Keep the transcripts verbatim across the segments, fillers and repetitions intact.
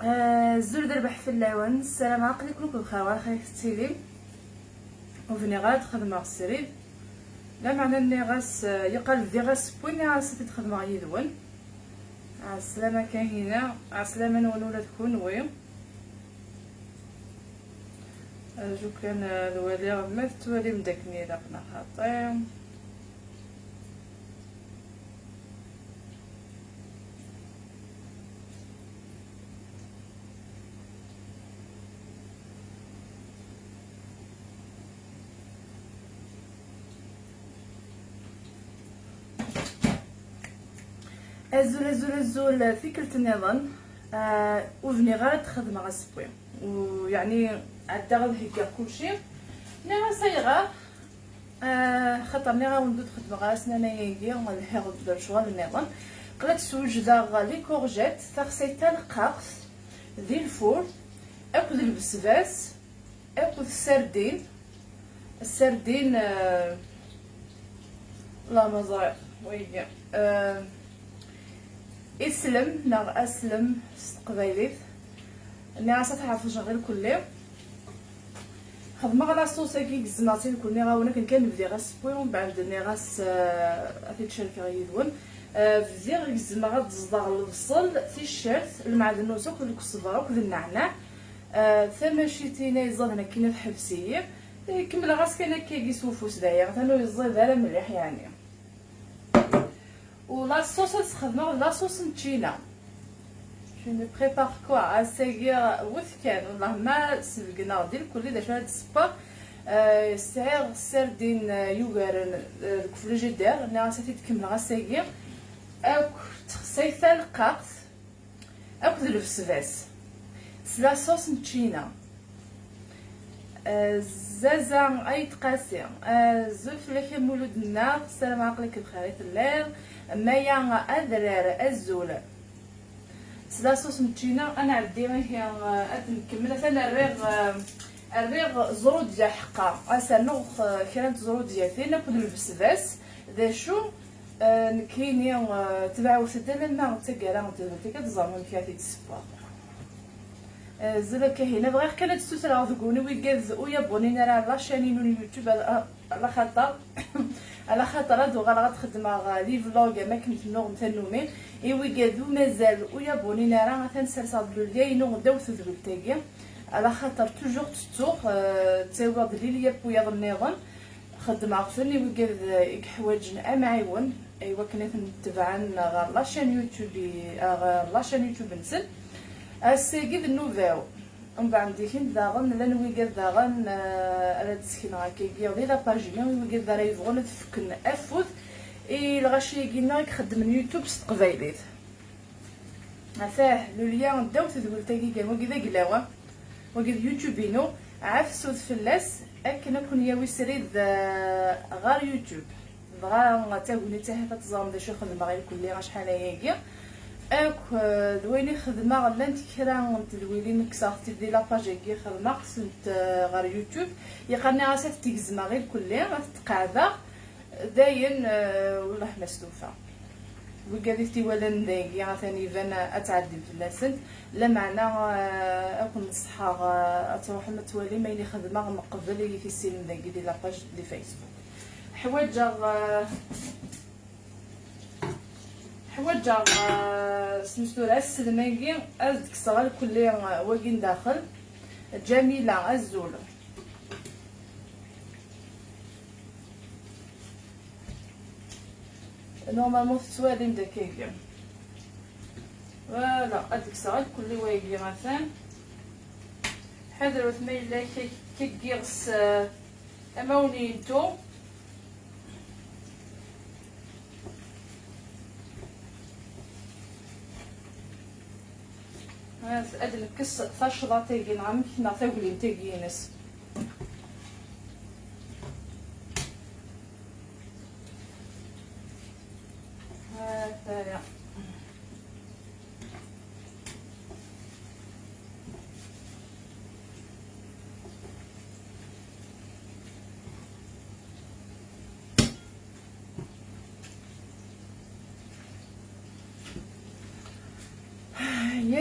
Azul d rrbeḥ fell-awen, ssarameɣ aql-iken akk bxir, war xir tettilim. Ur bniɣ ara ad xedmeɣ srid, lameɛna nniɣ-as, eh, yeqqar bdiɣ-as wwin, nniɣ-as ad t-id-xedmeɣ yid-wen. Ɛeslama Kahina, ɛeslama-nwen ula d kunwi. Rju kan ad waliɣ ma tettwalim-d akken ilaq neɣ xaṭi. Azul, azul, azul, tikkelt nniḍen, ah, ur bniɣ ara ad xedmeɣ asewwi. U, yeɛni, ɛeddaɣ ad heggiɣ kulci. Nniɣ-as ayɣer? Ah, xaṭer nniɣ-awen-d ur d-xeddmeɣ ara ssnana-agi, lhiɣ-d lecɣal nniḍen. Qla-d swejdeɣ les courgettes, taxsayt taleqqaqt, di lfur, akked lbesbas, akked ssardin. Ssardin, eh, la ma ẓriɣ, wigi. Eh, islem neɣ aslem s teqbaylit. Nniɣ-as ad tɛefjeɣ irkelli. Xedmeɣ la sauce-agi, gezmeɣ-tt irkelli, nniɣ-awen akken kan bdiɣ asewwi, umbeɛd nniɣ-as, eh, ad t-id-cerkeɣ yid-wen. Eh, bdiɣ gezmeɣ ad d-ẓḍeɣ lebṣel, ticcert, lmeɛdennus akked lkesber akked nneɛneɛ. Eh, tamacint-ina iẓaden akkin ad tḥebs-iyi. Eh, kemmleɣ-as kan akkagi s ufus daɣen, atan ur yeẓẓid ara mliḥ, yeɛni. U la sauce ad sxedmeɣ d la sauce n ččina. Je ne prépare quoi, ass-agi wet kan, wellah ma sbegneɣ di lkulli d acu ara d-ssewweɣ. Eh, sɛiɣ ssardin, eh, yugaren, eh, deg ufrijider, nniɣ-as ad t-id-kemmleɣ ass-agi. Akk texsayt taleqqaqt. Akked lbesbas. S la sauce n ččina. Eh, Zaza Ayt Qasi. Eh, azul fell-ak a Mulud-nneɣ. Ssarameɣ aql-ik bxir i telliḍ. Maya Adrar, azul. S la sauce n ččina, ad nɛeddi ihi, eh, ad nkemmel. Atan rriɣ, eh, rriɣ ẓrudya ḥeqqa. Ad s-rnuɣ, eh, kra n tẓrudyatin akked lbesbas. D acu? Eh, nekkini, eh, tebɛewt-d alamma d taggara n tedbelt, akka teẓrem amek ara t-id-ssewweɣ. Eh, azul a Kahina, bɣiɣ kan ad d-ssutreɣ deg-wen i wigad ur yabunin ara ar la chaîne-inu n YouTube, ala, ala xaṭer, ala xaṭer ad uɣaleɣ ad xedmeɣ, eh, les vlogs am akken tennuɣem tannumi. I wigad ur mazal ur yabunin ara, atan serseɣ-d lulya-inu ddaw tedbelt-agi. Ala xaṭer toujours tettuɣ, eh, ttawiɣ-d les liens n wiyaḍ nniḍen. Xeddmeɣ-ten i wigad i yeḥwaǧen amɛiwen, i wakken ad ten-tebɛen ɣer la chaîne YouTube, ɣer la chaîne YouTube-nsen. Ass-agi d nnuba-w. Umbeɛd dikin daɣen, llan wigad daɣen, eh, ara d-sekneɣ akkagi di la page-inu, i wigad ara yebɣun ad fken afud i lɣaci-agi-nneɣ i ixeddmen YouTube s teqbaylit. Atah, lulya ddaw tedwilt-agi kan, wagi d aglaw, wagi d YouTube-inu, ɛefsut fell-as akken ad ken-yawi srid, eh, ɣer YouTube. Dɣa d tagnit ahat ad teẓrem d acu i xedmeɣ irkelli acḥal ayagi. Akk, eh, d wayen i xedmeɣ, llant kra n tedwilin kkseɣ-tent-id di la page-agi, xedmeɣ-tent, eh, ɣer YouTube. Yeqqar-nniɣ-as ad tent-gezmeɣ irkelli, ad tent-qeɛdeɣ. Dayen, eh, wellah ma stufa. Wigad i t-iwalan dagi, atan iban ad tɛeddim fell-asen. Lameɛna, eh, ad ken-neṣḥeɣ, eh, ad truḥem ad twalim ayen i xedmeɣ meqbel i t-issinen dagi di la page di Facebook. Ḥwaǧeɣ, eh, ḥwaǧeɣ, eh, smustura aslem-agi, ad d-kkseɣ alkulli, eh, wagi n daxel. Ǧamila, azul. Normalement tettwalim-d akkagi. Voilà, ad kkseɣ alkulli wayagi atan. Ḥadret ma yella k-, k-, giɣ s, eh, amawen yentu. Ad, ad nekkes tacḍaṭ-agi, neɣ amek, neɣ taglimt-agi-ines. Ataya.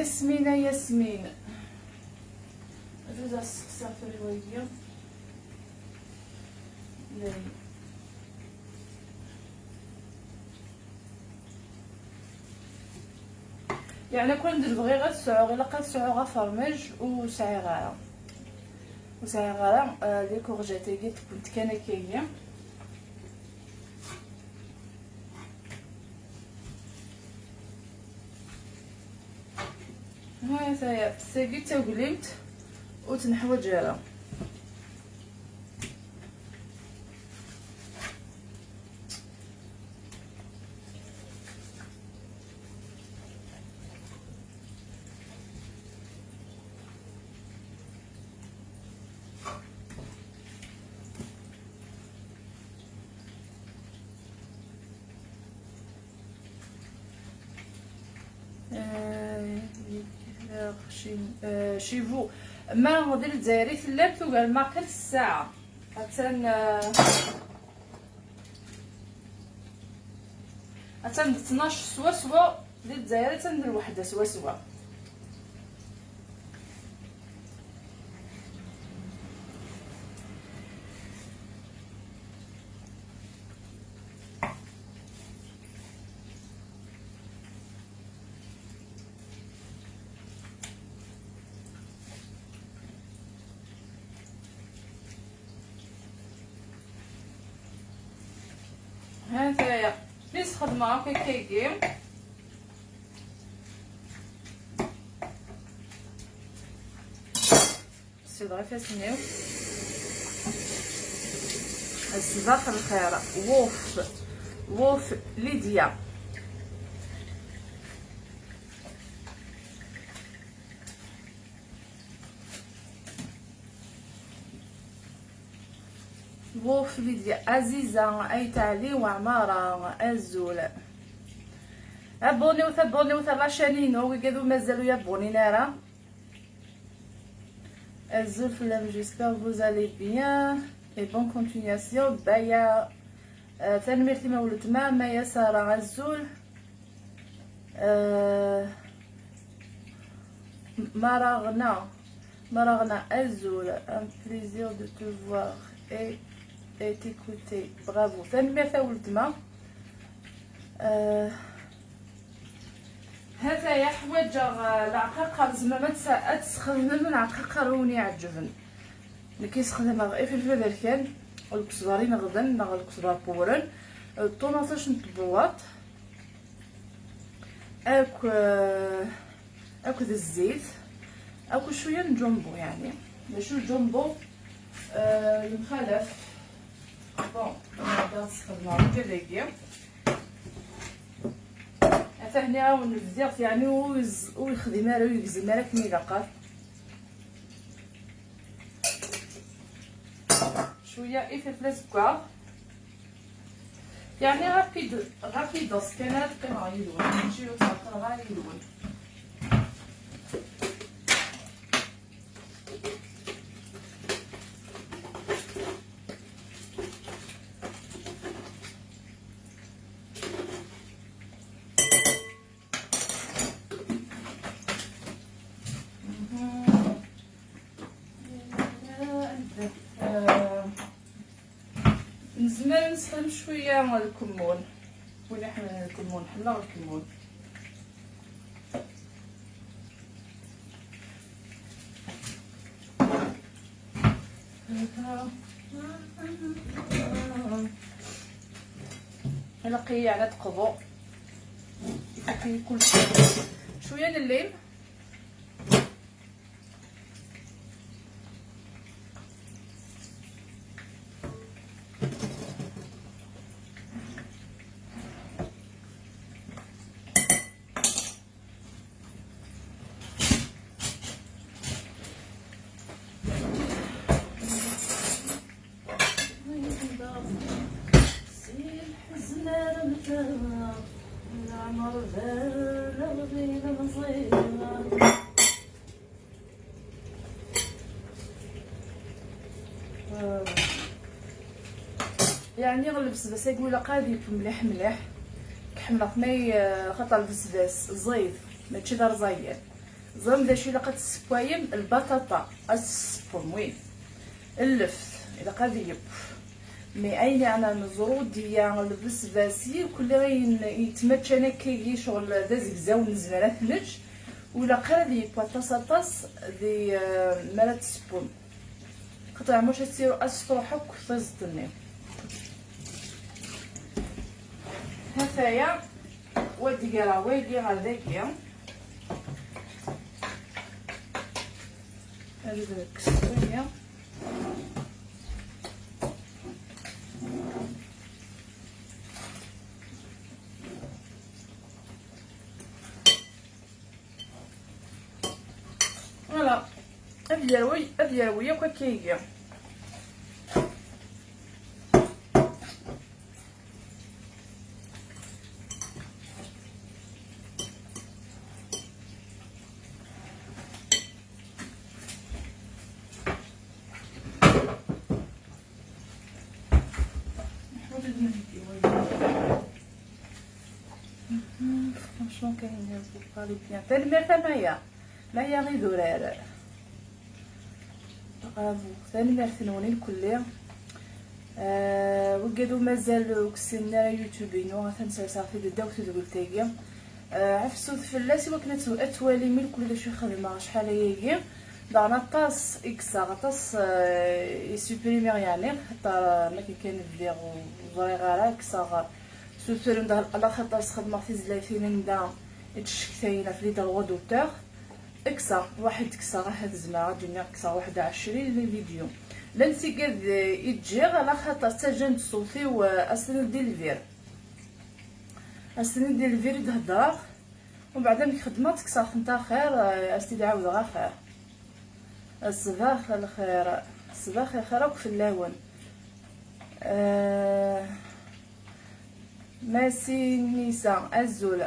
Yasmin, a Yasmin. Ad as-sexseɣ friwagi. Yeɛni, kul d bɣiɣ ad sɛuɣ, ilaq ad sɛuɣ afermaj, ur sɛiɣ ara. Ur sɛiɣ ara, eh, les courgettes-agi, wwent kan akkagi. Ha taya, tagi d taglimt, ur tt-neḥwaǧ ara. آه، آه، شي-، آه، شيفو. Ma d Lezzayer i tellam, tugar ma kan ssaɛa. Attan, ah, attan d ttnac swaswa di Lezzayer, attan d lweḥda swaswa. Ha taya. Plis xedmeɣ akk akkagi. Ssideɣ ifassen-iw. Ṣbaḥ lxir. Wuf. Wuf Lidya. Wuf Lidya. Aziza, Ayt Ɛli, Weɛmara, azul. Abonniwet, abonniwet ar la chaîne-inu, wigad ur mazal ur abonnés ara. Azul fell-am, j'espère que vous allez bien et bonne continuation. Baya, euh, tanemmirt-im a weltma. Maya Sara, azul. Euh, Maraɣna, Maraɣna, azul. Un plaisir de te voir et, et t'écouter. Bravo. Tanemmirt a weltma. Euh, Ha-t-aya, ḥwaǧeɣ, eh, leɛqaqer. Tzemrem ad tes-, ad tesxedmem leɛqaqer i wen-iɛeǧben. Nekk sxedmeɣ ifelfel aberkan, lkesbar ineɣden neɣ lkesbar qewren, eh, ṭumaṭic n tbewwaṭ, akk, eh, akked zzit, akked cwiya n jumbo, yeɛni mačči jumbo, eh, yemxalaf. Bon, ad sxedmeɣ lǧal-agi. Ata hniɣ-awen bdiɣ-t, yeɛni ur yez-, ur yexdim ara, ur yegzim ara akken ilaq. Cwiya ifelfel azeggaɣ. Yeɛni rapide, rapide kan ara qqimeɣ yid-wen, mačči ur ttɛeṭṭileɣ ara yid-wen. Nezmer ad nesxdem cwiya lkemmun. Win iḥemmlen lkemmun, ḥemmleɣ lkemmun. Ilaq-iyi yeɛni ad teqḍu. Ifuk-iyi kullec. Cwiya n llim. Si lḥezn ara mmteɣ, leɛmer baleɣ di lemẓi. Yeɛni lbesbas-agi ilaq ad yekk mliḥ mliḥ. Ḥemmleɣ-t ma y-, xaṭer lbesbas ẓid, mačči d arẓayan. Ẓrem d acu ilaq ad tessewwayem? Lbaṭaṭa, ad tessewwem, wi. Lleft, ilaq ad yeww. Mi ayen yeɛnan zrudya, lbesbas, yakk ayen yettmaččan akkagi, ccɣel d azegzaw nezmer ad t-nečč, ur ilaq ara ad yeww aṭas aṭas di, eh, mi ara tessewwem. Qeṭɛa muc ad tt-iru-, ad s-truḥ akk tiẓeṭ-nni. Hataya, wa d-greɣ wagi ɣer dagi. Ad d-nekkes wagi. Voilà. Ad yerwi, ad yerwi akk akkayagi. Franchement, كاين ناس يقالي bien. Tanemmirt a Maya. Maya idurar. Bravo. Tanemmirt-nwen i lkulli. Ah, wigad ur mazal ur ssinen ara YouTube-inu, atan serseɣ-t-id ddaw tedwilt-agi. Ah, ɛefsut fell-as i wakken ad tw-, ad twalim i lkul d acu i xedmeɣ acḥal ayagi. Daɣen aṭas i kkseɣ, aṭas, ah, i supprimiɣ, yeɛni, xaṭer, ah, ma akken kan bdiɣ ur ẓriɣ ara, kkseɣ, sutren-d ala xaṭer sxedmeɣ tizlatin anda i d-ccektayen ɣef les droits d'auteur. Kkseɣ waḥed, kkseɣ ahat zemreɣ ad d-iniɣ kkseɣ waḥed ɛecrin les vidéos. Llant tigad, eh, i ǧǧiɣ, ala xaṭer ttajjant ṣṣut-iw, eh, ad s-tiniḍ di lbir. Ad s-tiniḍ di lbir i d-heddreɣ. Umbeɛd amek xedmeɣ, kkseɣ-tent axir, eh, ad s-t-id-ɛawdeɣ axir. Ṣṣbaḥ lxir, ṣṣbaḥ lxir akk fell-awen. Eh, Masi Nisa, azul.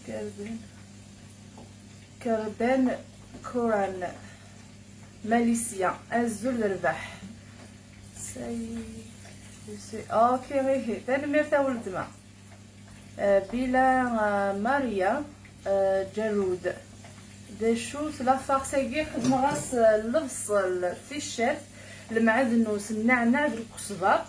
Kerben, Kerben Kuran, Malaysia, azul d rrbeḥ. Say, say, ok, ok, tanemmirt a weltma. Eh, Bila, eh, Maria, eh, Jarud. D acu-t la farce-agi? Xedmeɣ-as, eh, lebṣel, ticcert, lemɛednus, nneɛneɛ d lkesber.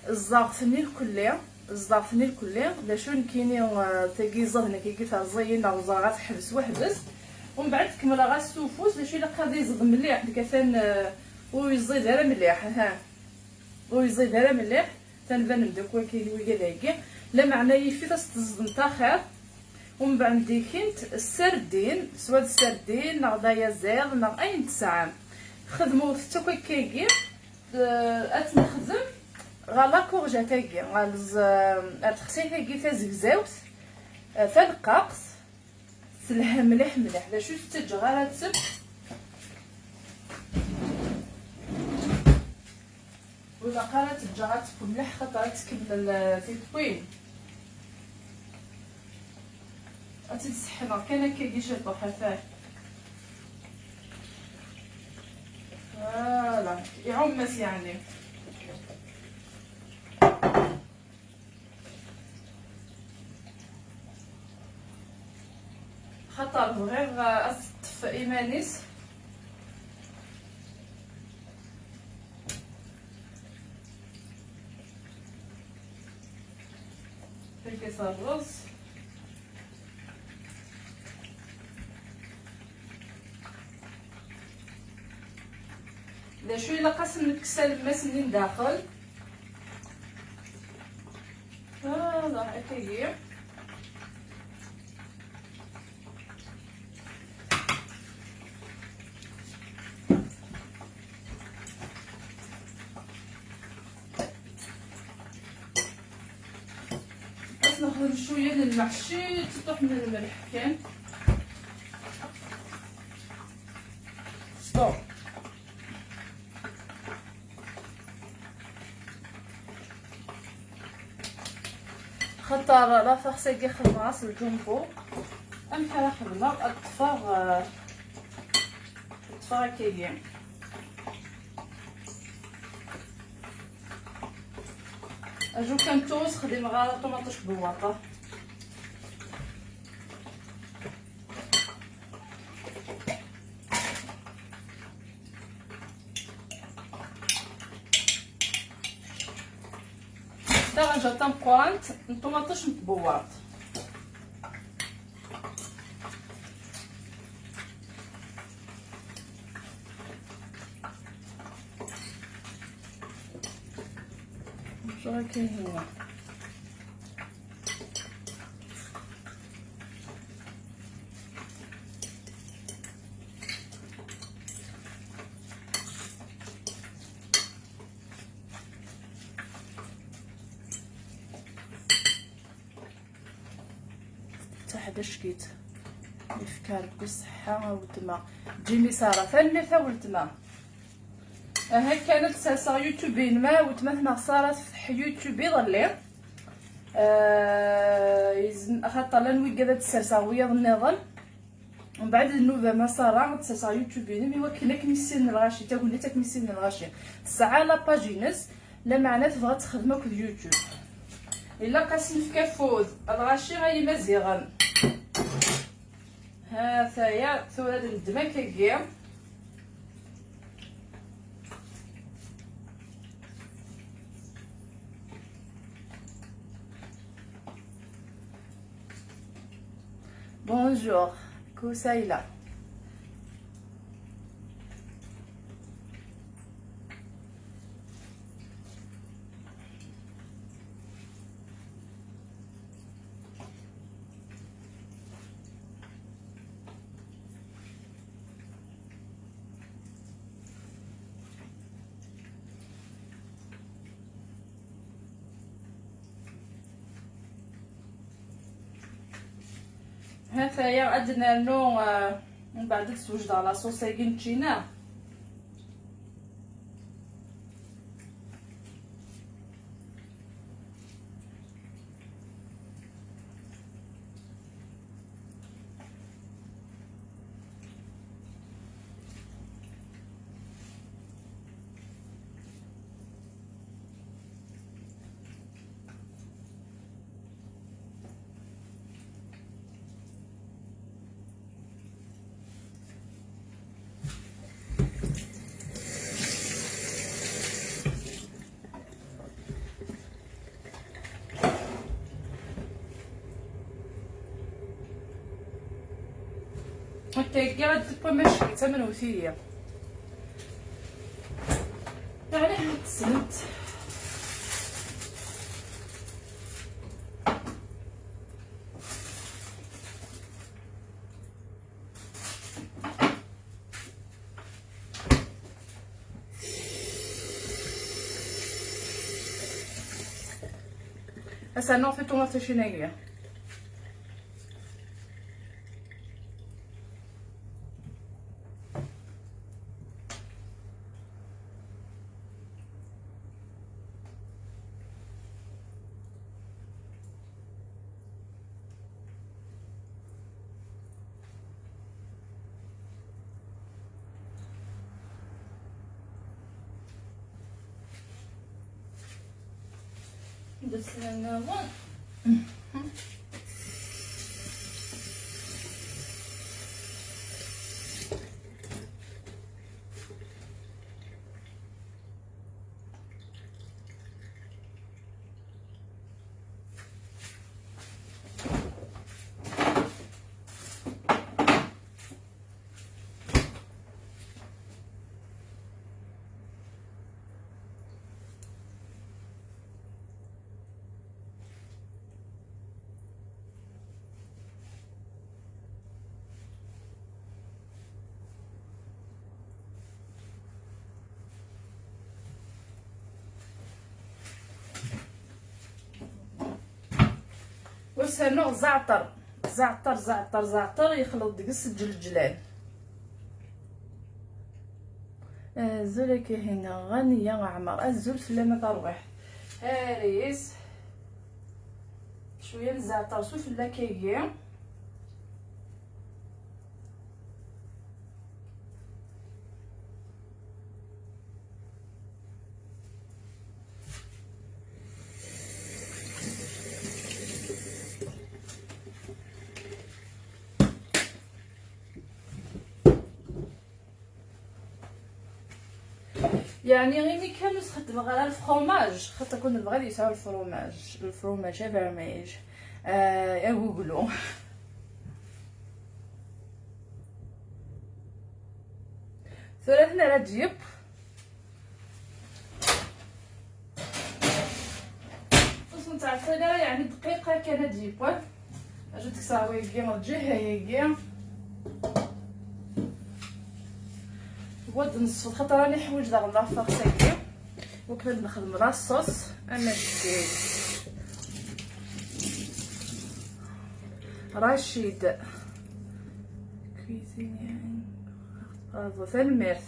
Ẓẓaɣ-ten irkelli, ẓẓaɣ-ten irkelli. D acu nekkini, eh, tagi ẓẓaden akkagi terẓiyin, neɣ ẓẓaɣ ad teḥbes weḥd-s. Umbeɛd kemmleɣ-as s ufus, d acu ilaq ad iẓeḍ mliḥ, nekk atan, eh, ur yeẓẓid ara mliḥ, ha. Ur yeẓẓid ara mliḥ, tanbanem-d akk wagi, wigad-agi. Lameɛna yif-it ad s-teẓḍemt axir. Umbeɛd ikint ssardin, swa d ssardin, neɣ d ayaziḍ, neɣ ayen tesɛam. Xedmewt-tt akk akkagi, eh, ad tt-nexdem ɣer la courgette-agi, ɣer lez-, ɣer texsayt-agi tazegzawt, eh, taleqqaqt. Telha mliḥ mliḥ, d acu ur tettaǧǧaɣ ara ad tebb. Ur ilaq ara ad teǧǧaɣ ad tebbu mliḥ, xaṭer ad tkemmel, eh, tiṭṭwin. Ad tt-id-seḥneɣ kan akkagi ciṭuḥ, atan. Voilà, iɛumm-as yeɛni. Xaṭer bɣiɣ, eh, ad teṭṭef iman-is. Tagi terreẓ. D acu ilaq ad sen-nekkes alemmas-nni n daxel? Voilà, akkagi. Ad nexdem cwiya n lmeḥci, ciṭuḥ n lmelḥ kan. Bon. Xaṭer la farce-agi xedmeɣ-as lǧumbu. Amek ara xedmeɣ? Ad ṭṭfeɣ, eh, ad ṭṭfeɣ akkagi. Ajout kan ur sxedmeɣ ara ṭumaṭic n tbewwaṭ. Taɣenjalt tameqqrant n ṭumaṭic n tbewwaṭ. Ẓer akka hina. Taḥdacit. Yefka Rebbi ṣṣeḥḥa a weltma. Jimmy Sara, tanemmirt a weltma. Aha kan ad d-serseɣ YouTube-inem, a weltma tneɣ Sara tefteḥ YouTube iḍelli. Eh, yezm-, axaṭer lan wigad ad d-serseɣ wiyaḍ nniḍen. Mbeɛd nnuba ma Sara ad d-serseɣ YouTube-inem i wakken ad kem-issinen lɣaci, tagnit ad kem-issinen lɣaci. Tesɛa la page-ines, lameɛna tebɣa ad texdem akked YouTube. Ilaq ad s-nefk afud, lɣaci ay Imaziɣen. Ha taya, tura ad neddem akkagi. Bonjour, Koussaïla. Ha-t-aya, ad nernu, eh, mbeɛd ad swejdeɣ la sauce-agi n ččina. Akka, akka ad d-tewwi amack d tamenwt-iyi. Yeɛni ḥmed tessnemt. Ass-a, nuɣ tiṭumaṭic-nni. Wass-a nuɣ zeɛter, zeɛter, zeɛter, zeɛter, yexleḍ deg-s ǧelǧlan. Azul a Kahina, Ɣaniya Ɛmer, azul fell-am a tarwiḥt. Aris, cwiya n zeɛter s ufella kagi. Yeɛni imi kan ur s-xeddmeɣ ara lefromaj, xaṭer kul nebɣa ad yesɛu lefromaj, lefromaj avermij, eh, aguglu. Tura ad nerr ad d-yeww. Ur ten-ttɛeṭṭil ara, yeɛni dqiqa kan ad d-yeww. Acu d-kkseɣ wayagi, lǧiha-yagi. Wad nṣeffeḍ, xaṭer rani ḥwiǧ daɣen la farce-agi. Wakken ad nexdem la sauce, amack-it. Rachid. Cuisinière. Bravo, tanemmirt.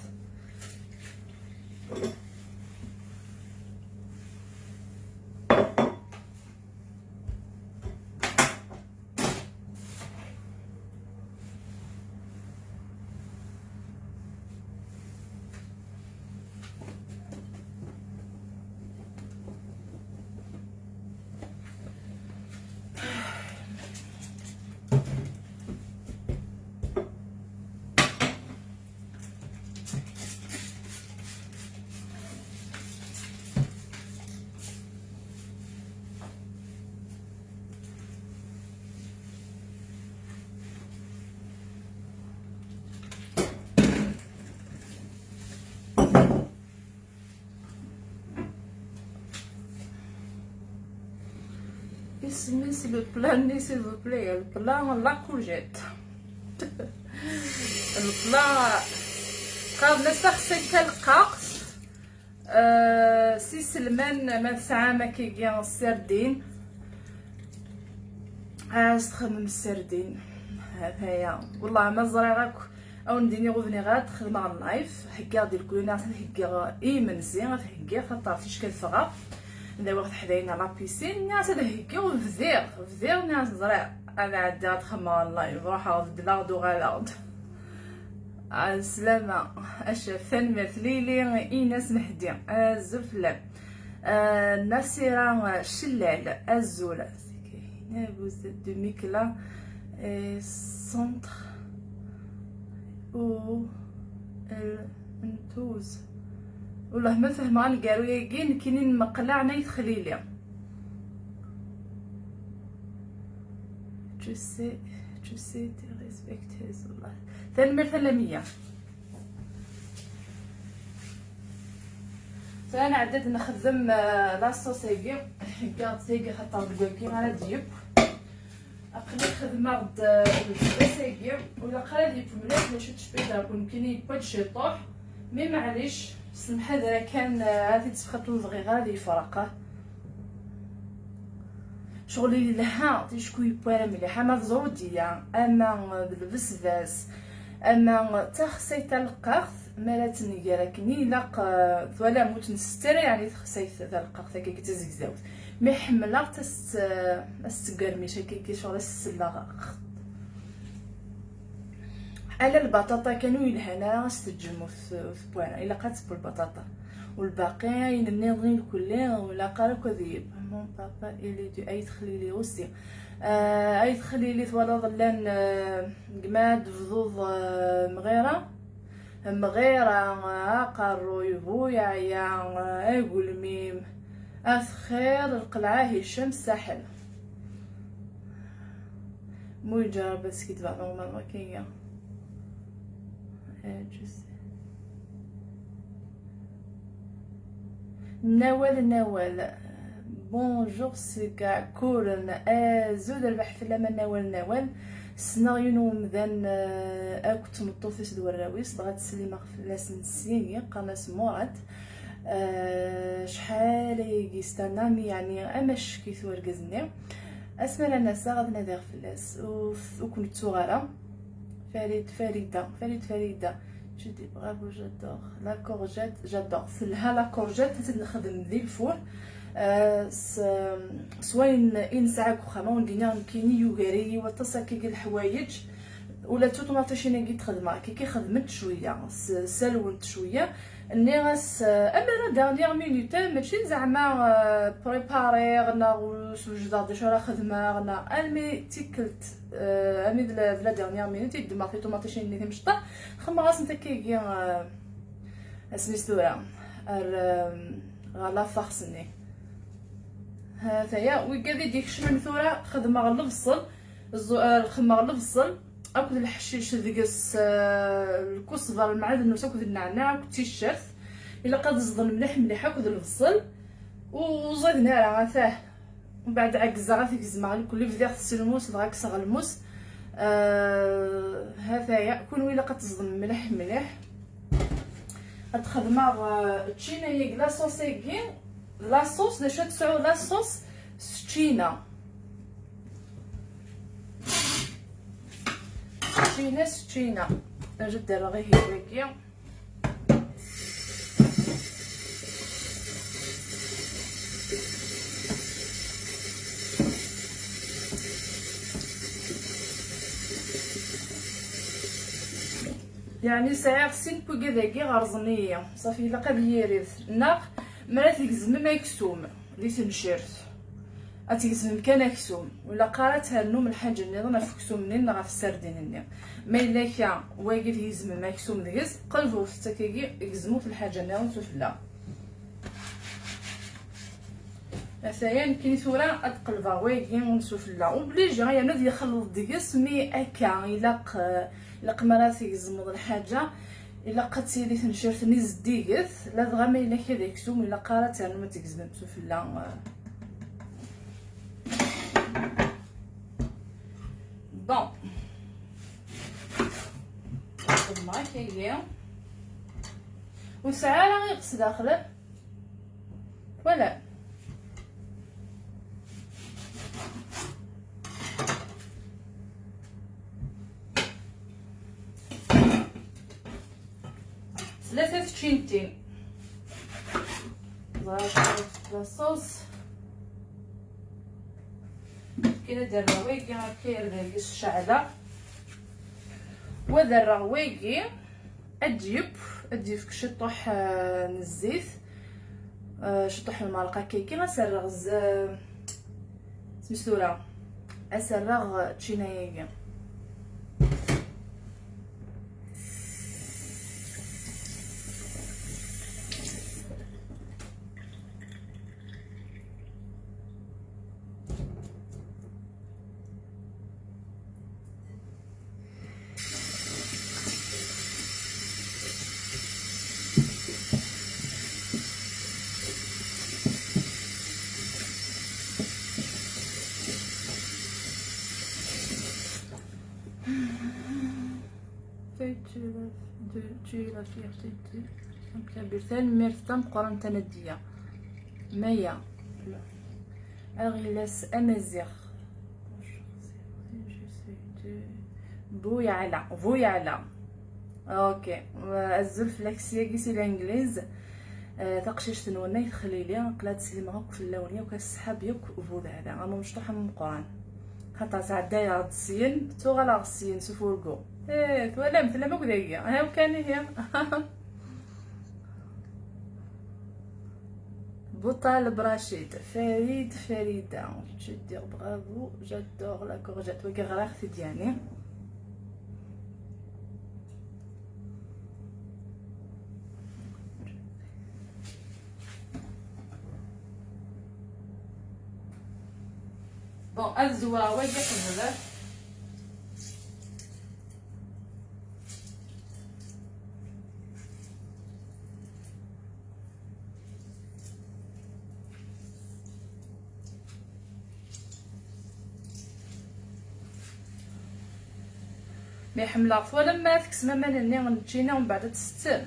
Isem-is le plat-nni, s'il vous plaît, le plat la courgette. Le plat, qqaren-as taxsayt talqaqt. Euh, s iselman, ma tesɛam akkagi sserdin, ad txedmem sserdin. Ataya. Wellah ma ẓriɣ akk. Ad wen-d-iniɣ ur bniɣ ara ad xedmeɣ live. Heggiɣ-d irkelli, nniɣ-as ad heggiɣ i imensi, ad heggiɣ, xaṭer ticki ad ffɣeɣ. Ad awiɣ teḥdayin ɣer la piscine, nniɣ-as ad heggiɣ, ur bdiɣ, bdiɣ, nniɣ-as ẓriɣ ad ɛeddiɣ ad xedmeɣ live, ruḥeɣ beddleɣ-d uɣaleɣ-d. Ɛeslama, acaf, tanemmirt Lili, Ines Mehdi, azul fell-am. Ah, Nasira Cellal, azul. Vous êtes de Mikla, euh, centre ou el Ntuz. Wellah ma fehmeɣ aneggaru-agi, nekkini n Meqlaɛ n Ayt Xlili. Tu sais, tu sais, te respectes, wellah. Tanemmirt a Lamia. Tura nɛedda ad nexdem, eh, la sauce-agi. Heggaɣ-tt tagi xaṭer deg wagi ara d-yeww. Aql-i xedmeɣ-d, eh, lbesbas-agi. Ur ilaq ara ad yeww mliḥ, mačči d cpida, nekkini yewwa-d ciṭuḥ. Mi maɛlic, s lemḥadra kan, eh, ad t-id-sefxeɣ, ur bɣiɣ ara ad yefreq. Ccɣel yelha, ticku yewwi ara mliḥ, ama d ẓrudiya, ama d lbesbas, ama d taxsayt taleqqaɣt, mi ara tt-nger akken i ilaq, eh, twalam, ur tt-nsett ara, yeɛni taxsayt taleqqaɣt akka d tazegzawt. Mi ḥemmleɣ-tt, ad s-tt-, ad s-tt-tgermic akka, akka ccɣel ad s-selleɣ. Ala lbaṭaṭa kan ur yelhan ara, ad s-teǧǧem ur t-, ur tewwi ara, ilaq ad tewwi lbaṭaṭa. Ulbaqi ayen nniḍen irkelli ur ilaq ara akk ad yib. Mon papa il est du Ayt Xlili aussi. Euh, Ayt Xlili twalaḍ llan, euh, gma ad tebduḍ, euh, Mɣira. Mɣira, aqerruy, bu yeɛya, agelmim, at xir, lqelɛa, Hicam, Saḥel. Mu yeǧǧa Rebbi ad skidbeɣ normal, ok, ya. Eh, je sais. Nawal, Nawal. Bonjour, seg Ɛekkuren. Azul, rrbeḥ fell-am a Nawal, Nawal. Ssneɣ yiwen umdan, eh, akked tmeṭṭut-is d warraw-is, dɣa ttsellimeɣ fell-asen s yagi, qqaren-as Murad. Eh, acḥal ayagi yesterna, mi yeɛni amack-it urgaz-nni. Asmi ara n-aseɣ ad nadiɣ fell-as, ur, ur ken-ttuɣ ara. Farid, Farida, Farid, Farida. Tu dis bravo, j'adore. La courgette, j'adore. Telha la courgette, ad tt-nexdem di lfur. Eh, s, s wayen i nesɛa deg uxxam, ad wen-d-iniɣ nekkini yugar-iyi waṭas akkagi leḥwayeǧ. Ula d tuṭmaṭicin-agi i d-xedmeɣ, akkagi xedment cwiya, s-, salwent cwiya. Nniɣ-as, eh, ama la dernière minute, eh, mačči zeɛma, eh, prépariɣ neɣ swejdeɣ d acu ara xedmeɣ, neɣ almi d tikkelt, eh, almi d la, d la dernière minute i ddmeɣ tiṭumaṭicin-nni timecṭaḥ, xemmeɣ-asent akkagi, eh, asmi s tura. ɣer, ɣer la farce-nni. Ha-t-aya, wigad i d-ikecmen tura, xedmeɣ lebṣel, ẓu-, eh, xedmeɣ lebṣel akked leḥcic deg-s, eh, lkusber, lmeɛdnus akked nneɛneɛ akked ticcert. Ilaq ad ẓden mliḥ mliḥ akked lebṣel. U ur ẓiden ara, atah. Mbeɛd ɛeggzeɣ ad t-gezmeɣ lekli, bdiɣ-t s lmus, dɣa kkseɣ lmus. Eh, ha-t-aya, kunwi ilaq ad teẓdem mliḥ mliḥ. Ad xedmeɣ, eh, ččina-agi, la sauce-agi, la sauce, d acu ad tesɛu la sauce s ččina? S ččina, s ččina. Aǧa ad d-rreɣ ihi dagi. Yeɛni sɛiɣ sin n wigad-agi ɣerzen-iyi. Ṣafi, ilaq ad yirid. Neɣ mi ara tgezmem aksum di tencirt, ad tgezmem kan aksum. Ur ilaq ara ad ternum lḥaǧa nniḍen ɣef uksum-nni neɣ ɣef ssardin-nni. Ma yella akka, wagi tgezmem aksum deg-s, qelbet-t akkagi, gezmut lḥaǧa nniḍen sufella. Ataya nekkini tura ad qelbeɣ wagi sufella. Obligé, yerna ad yexleḍ deg-s, mi akka ilaq, ilaq mi ara tgezmeḍ lḥaǧa, ilaq ad tili tencirt-nni zeddiget, ladɣa ma yella kra d aksum, ilaq ara ad ternum ad tgezmem sufella. Bon. Xedmeɣ akkagi. Ur sɛiɣ ara iɣes daxel. Voilà. Tlata teččintin. Ẓer la sauce. Kien ad d-rreɣ wagi akka yerr dagi s cceɛla. Wa ad d-rreɣ wagi. Ad d-yeww, ad d-yefk ciṭuḥ, eh, n zzit, eh, ciṭuḥ n lmerqa kiki, ad s-rreɣ z-, smis tura, ad s-rreɣ ččina-agi. Tu es la, de, tu es la fierté de, donc, la Bretagne, merci, meqqren tanadiya. Maya. Aɣilas amaziɣ. Bonjour, c'est vrai, je suis de Buyala, Buyala. Ok. Azul fell-ak s yagi si Langliz. Eh, taqcict-nwen ay texlili, aql-a ad slimeɣ akk fell-awen yakk, asḥab yakk Buyala. Am umecṭuḥ am umeqqran. Xaṭer sɛeddayeɣ-d syin, ttuɣaleɣ syin s ufurgu. Eh, twalam, tellam akk dagi. Ha kan ihi. Buṭaleb Racid, Farid, Farida, je veux dire bravo, j'adore la courgette, wagi ɣriɣ-t-id yeɛni. Bon, ad zewreɣ wagi qbel. Mi ḥemmleɣ, twalam ma teksem aman-nni n ččina, mbeɛd ad t-tsettem.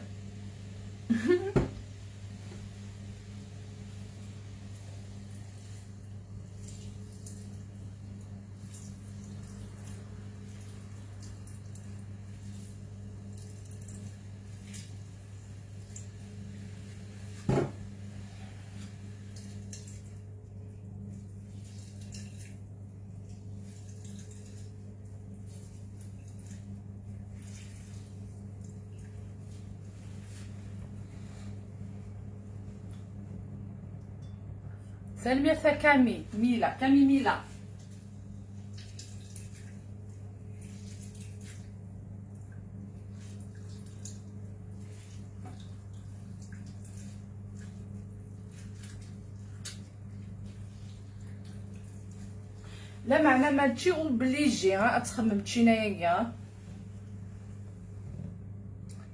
Tanemmirt a Kami, Mila, Kami Mila. Lameɛna mačči obligé ad txemmem tčina-agi.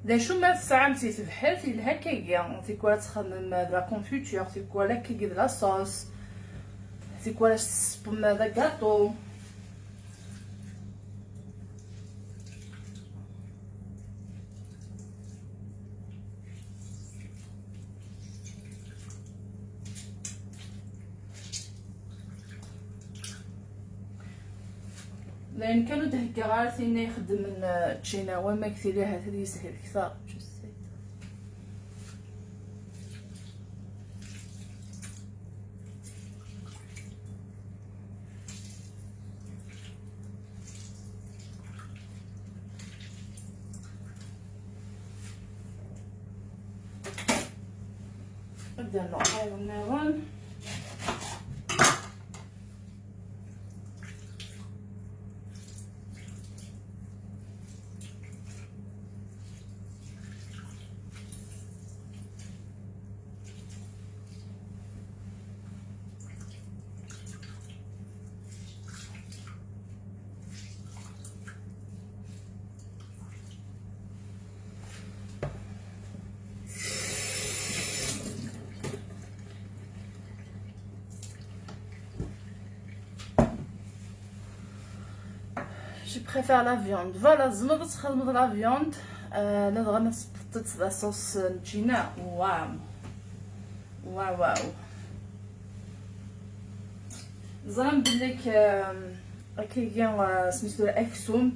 D acu ma tesɛam si tebḥirt, yelha akkagi. Tikwal ad txemmem de la confiture, tikwal akkagi de la sauce, tikwal ad tessewwem d agaṭu. Dayen kan ur d-heggaɣ ara tinna ixeddmen, eh, ččina, wamma tili ahat ad yeshel kter. Ad d-rnuɣ ayen nniḍen. Je préfère la viande. Voilà, tzemreḍ ad txedmeḍ la viande, euh, ladɣa ma tsebbteḍ-tt d la sauce n ččina. Waw. Waw, waw. Ẓran belli k-, euh, akkagi, euh, smistu aksum,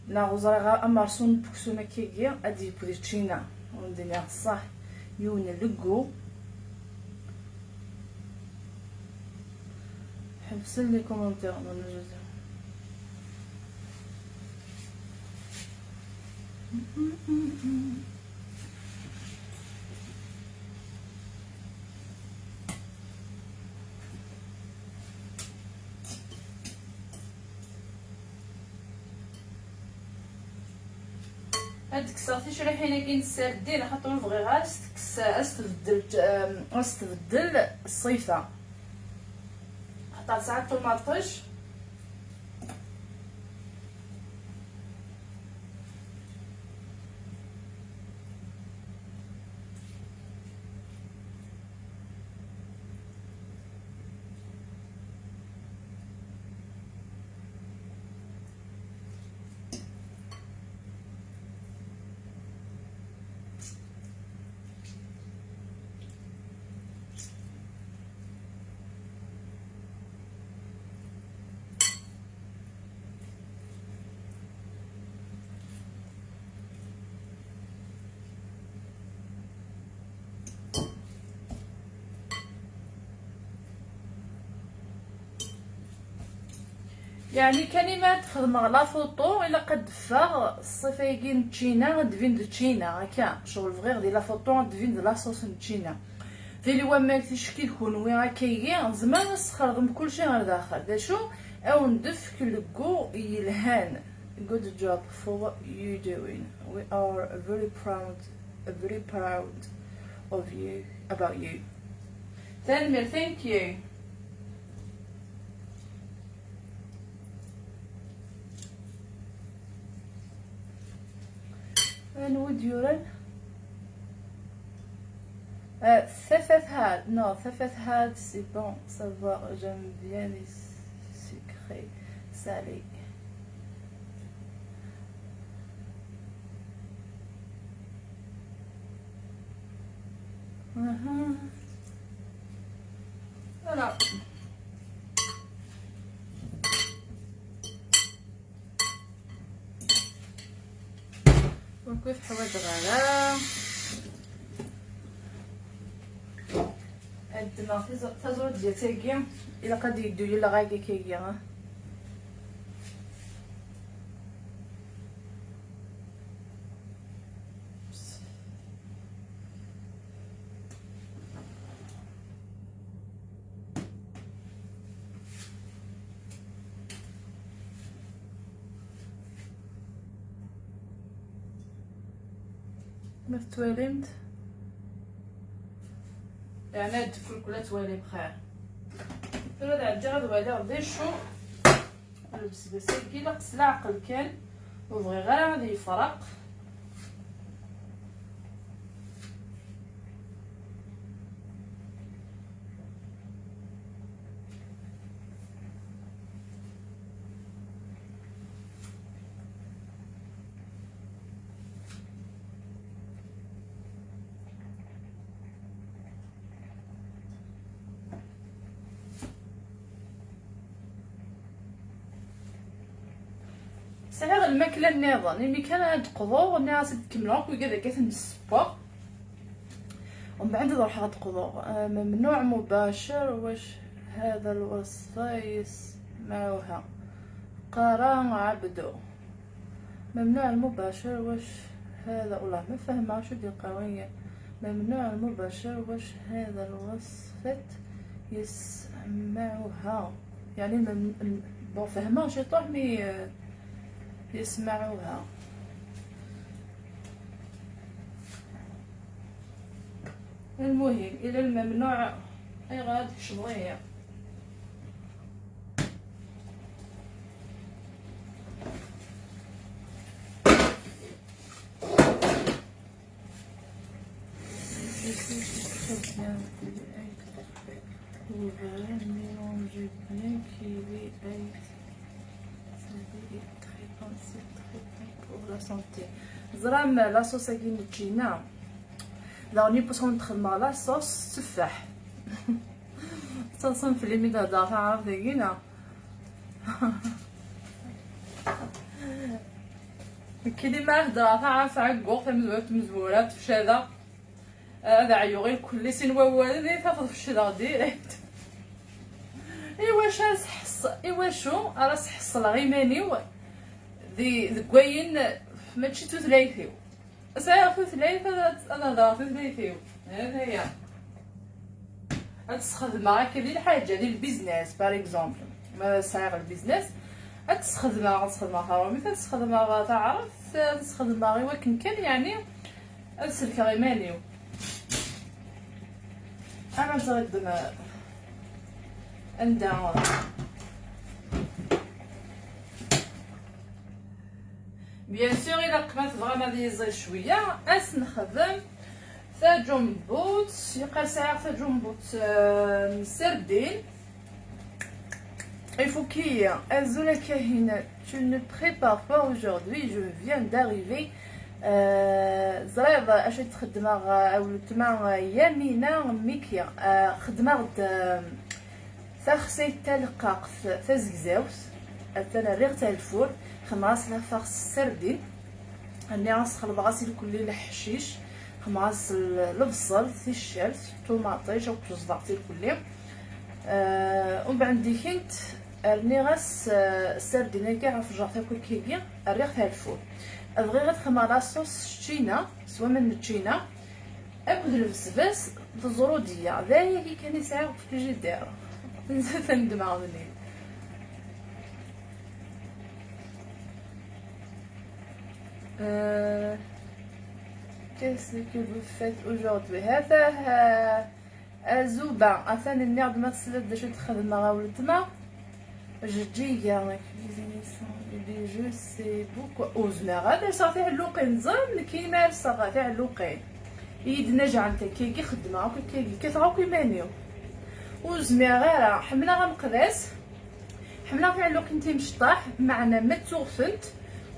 neɣ ur ẓriɣ ara amersu n uksum akkagi, ad d-yewwi di ččina. Ur d-nniɣ ṣṣeḥ. Yiwen n leggu. Ḥebsen les commentaires, non, je sais. Ad d-kkseɣ ticraḥin-agi n ssardin, xaṭer ur bɣiɣ ara ad s-tekkes, ad s-tbeddel, em, ad s-tbeddel ṣṣifa. Xaṭer tesɛa ṭumaṭic. Yeɛni kan imi ad xedmeɣ la photo, ilaq ad d-ffeɣ ṣṣifa-agi n ččina, ad d-tbin d ččina, akka. Ccɣel bɣiɣ di la photo ad d-tbin d la sauce n ččina. Tili wamma ticki d kunwi akkagi, tzemrem ad tesxerḍem kulci ɣer daxel. D acu? Ad wen-d-tefk leggu yelhan. Good job for you doing. We are very proud, very proud of you, about you. Tanemmirt, thank you. Anwa i d-yuran? Euh, Fefet Had. Non, Fefet Had, c'est bon, ça va, j'aime bien les sucrés, salés. Mhm. Voilà. Ur kif ḥwaǧeɣ ara. Ad ddmeɣ taẓ-, taẓuṛǧǧa-agi, ilaq ad yeddu yilleɣ akka-agi, ha? Ma tettwalimt, yeɛni ad d-kulkul ad twalim xir. Tura ad ɛeddiɣ ad waliɣ d acu. Lbesbas-agi ilaq s leɛqel kan, ur bɣiɣ ara ad yefreq. Sɛiɣ lmakla nniḍen, imi kan ad d-qḍuɣ, nniɣ-as ad d-kemmleɣ akk wigad akka ad ten-ssewweɣ. Umbeɛd ad ruḥeɣ ad d-qḍuɣ. آه، ممنوع مباشر، واش هذا الوصفة يسمعوها؟ قرا عبدو. ممنوع المباشر، واش هذا؟ والله ما فاهمة واش دي قوية. ممنوع المباشر، واش هذا الوصفة يسمعوها؟ يعني من، من، bon، فاهمة واش يطوح، mais، آه، يسمعوها. المهم، إلى الممنوع، أي غادي تشبغيه. Pour la santé. Ẓram la sauce-agi n ččina. Daɣen yiwwas ad xedmeɣ la sauce tteffaḥ. Tettaḍsam fell-i mi d-heddreɣ taɛrabt-agi, neɣ? Nekkini ma heddreɣ taɛrabt ɛegguɣ tamezwarut, tamezwarut tefcaleɣ. Ad ɛyuɣ irkelli sin wawalen, i tafeḍ fecleɣ direct. Iwacu ara sḥeṣ-, iwacu ara sḥeṣleɣ iman-iw di, deg wayen mačči d tutlayt-iw? Sɛiɣ tutlayt, ad, ad hedreɣ tutlayt-iw. Hada ya. Ad sxedmeɣ akka di lḥaǧa, di lbiznes, par exemple. Ma sɛiɣ lbiznes, ad sxedmeɣ, ad sxedmeɣ taṛumit, ad sxedmeɣ taɛrabt, ad sxedmeɣ i wakken kan, yeɛni, ad sellkeɣ iman-iw. Ara ẓriɣ ddem anda. Bien sûr, ilaq ma tebɣam ad yiẓil cwiya, ad s-nexdem taǧumbut, yeqqar sɛiɣ taǧumbut, euh, n serdin. Ifukk-iyi. Azul a Kahina, tu ne prépares pas aujourd'hui, je viens d'arriver. Euh, ẓriɣ acu i txeddmeɣ, euh, a weltma, euh, Yamina Miki. Euh, xeddmeɣ-d, euh, taxsayt taleqqaqt tazegzawt, atan rriɣ-tt ar lfur, xedmeɣ-as la farce sardine, rniɣ-as, xelḍeɣ-as irkelli leḥcic, xedmeɣ-as l-, lebṣel, ticcert, ṭumaṭic akked tezḍart irkelli. Euh, umbeɛd dikint rniɣ-as, euh, sardine-agi ɣef jjeṛt akk akkagi, rriɣ-t ar lfur. Bɣiɣ ad xedmeɣ la sauce s ččina, s waman n ččina. Akked lbesbas d ẓrudiya, d ayagi kan i sɛiɣ deg frijidiṛ. Tenza tandemɛeḍ-nni. Euh, qu'est-ce que vous faites aujourd'hui? Hata, euh, Azuba, atan nniɣ-d ma tesliḍ d acu i d-xedmeɣ a weltma. Jeǧǧiga, les jeux, c'est beaucoup. Ur zmireɣ ad alseɣ tiɛelluqin, ẓer nekkini ma alseɣ tiɛelluqin. I yi-d-najɛent akkagi xeddmeɣ akk akkagi, kkateɣ akk iman-iw. Ur zmireɣ ara, ḥemmleɣ ameqdas. Ḥemmleɣ tiɛelluqin timecṭaḥ, meɛna ma ttuɣ-tent,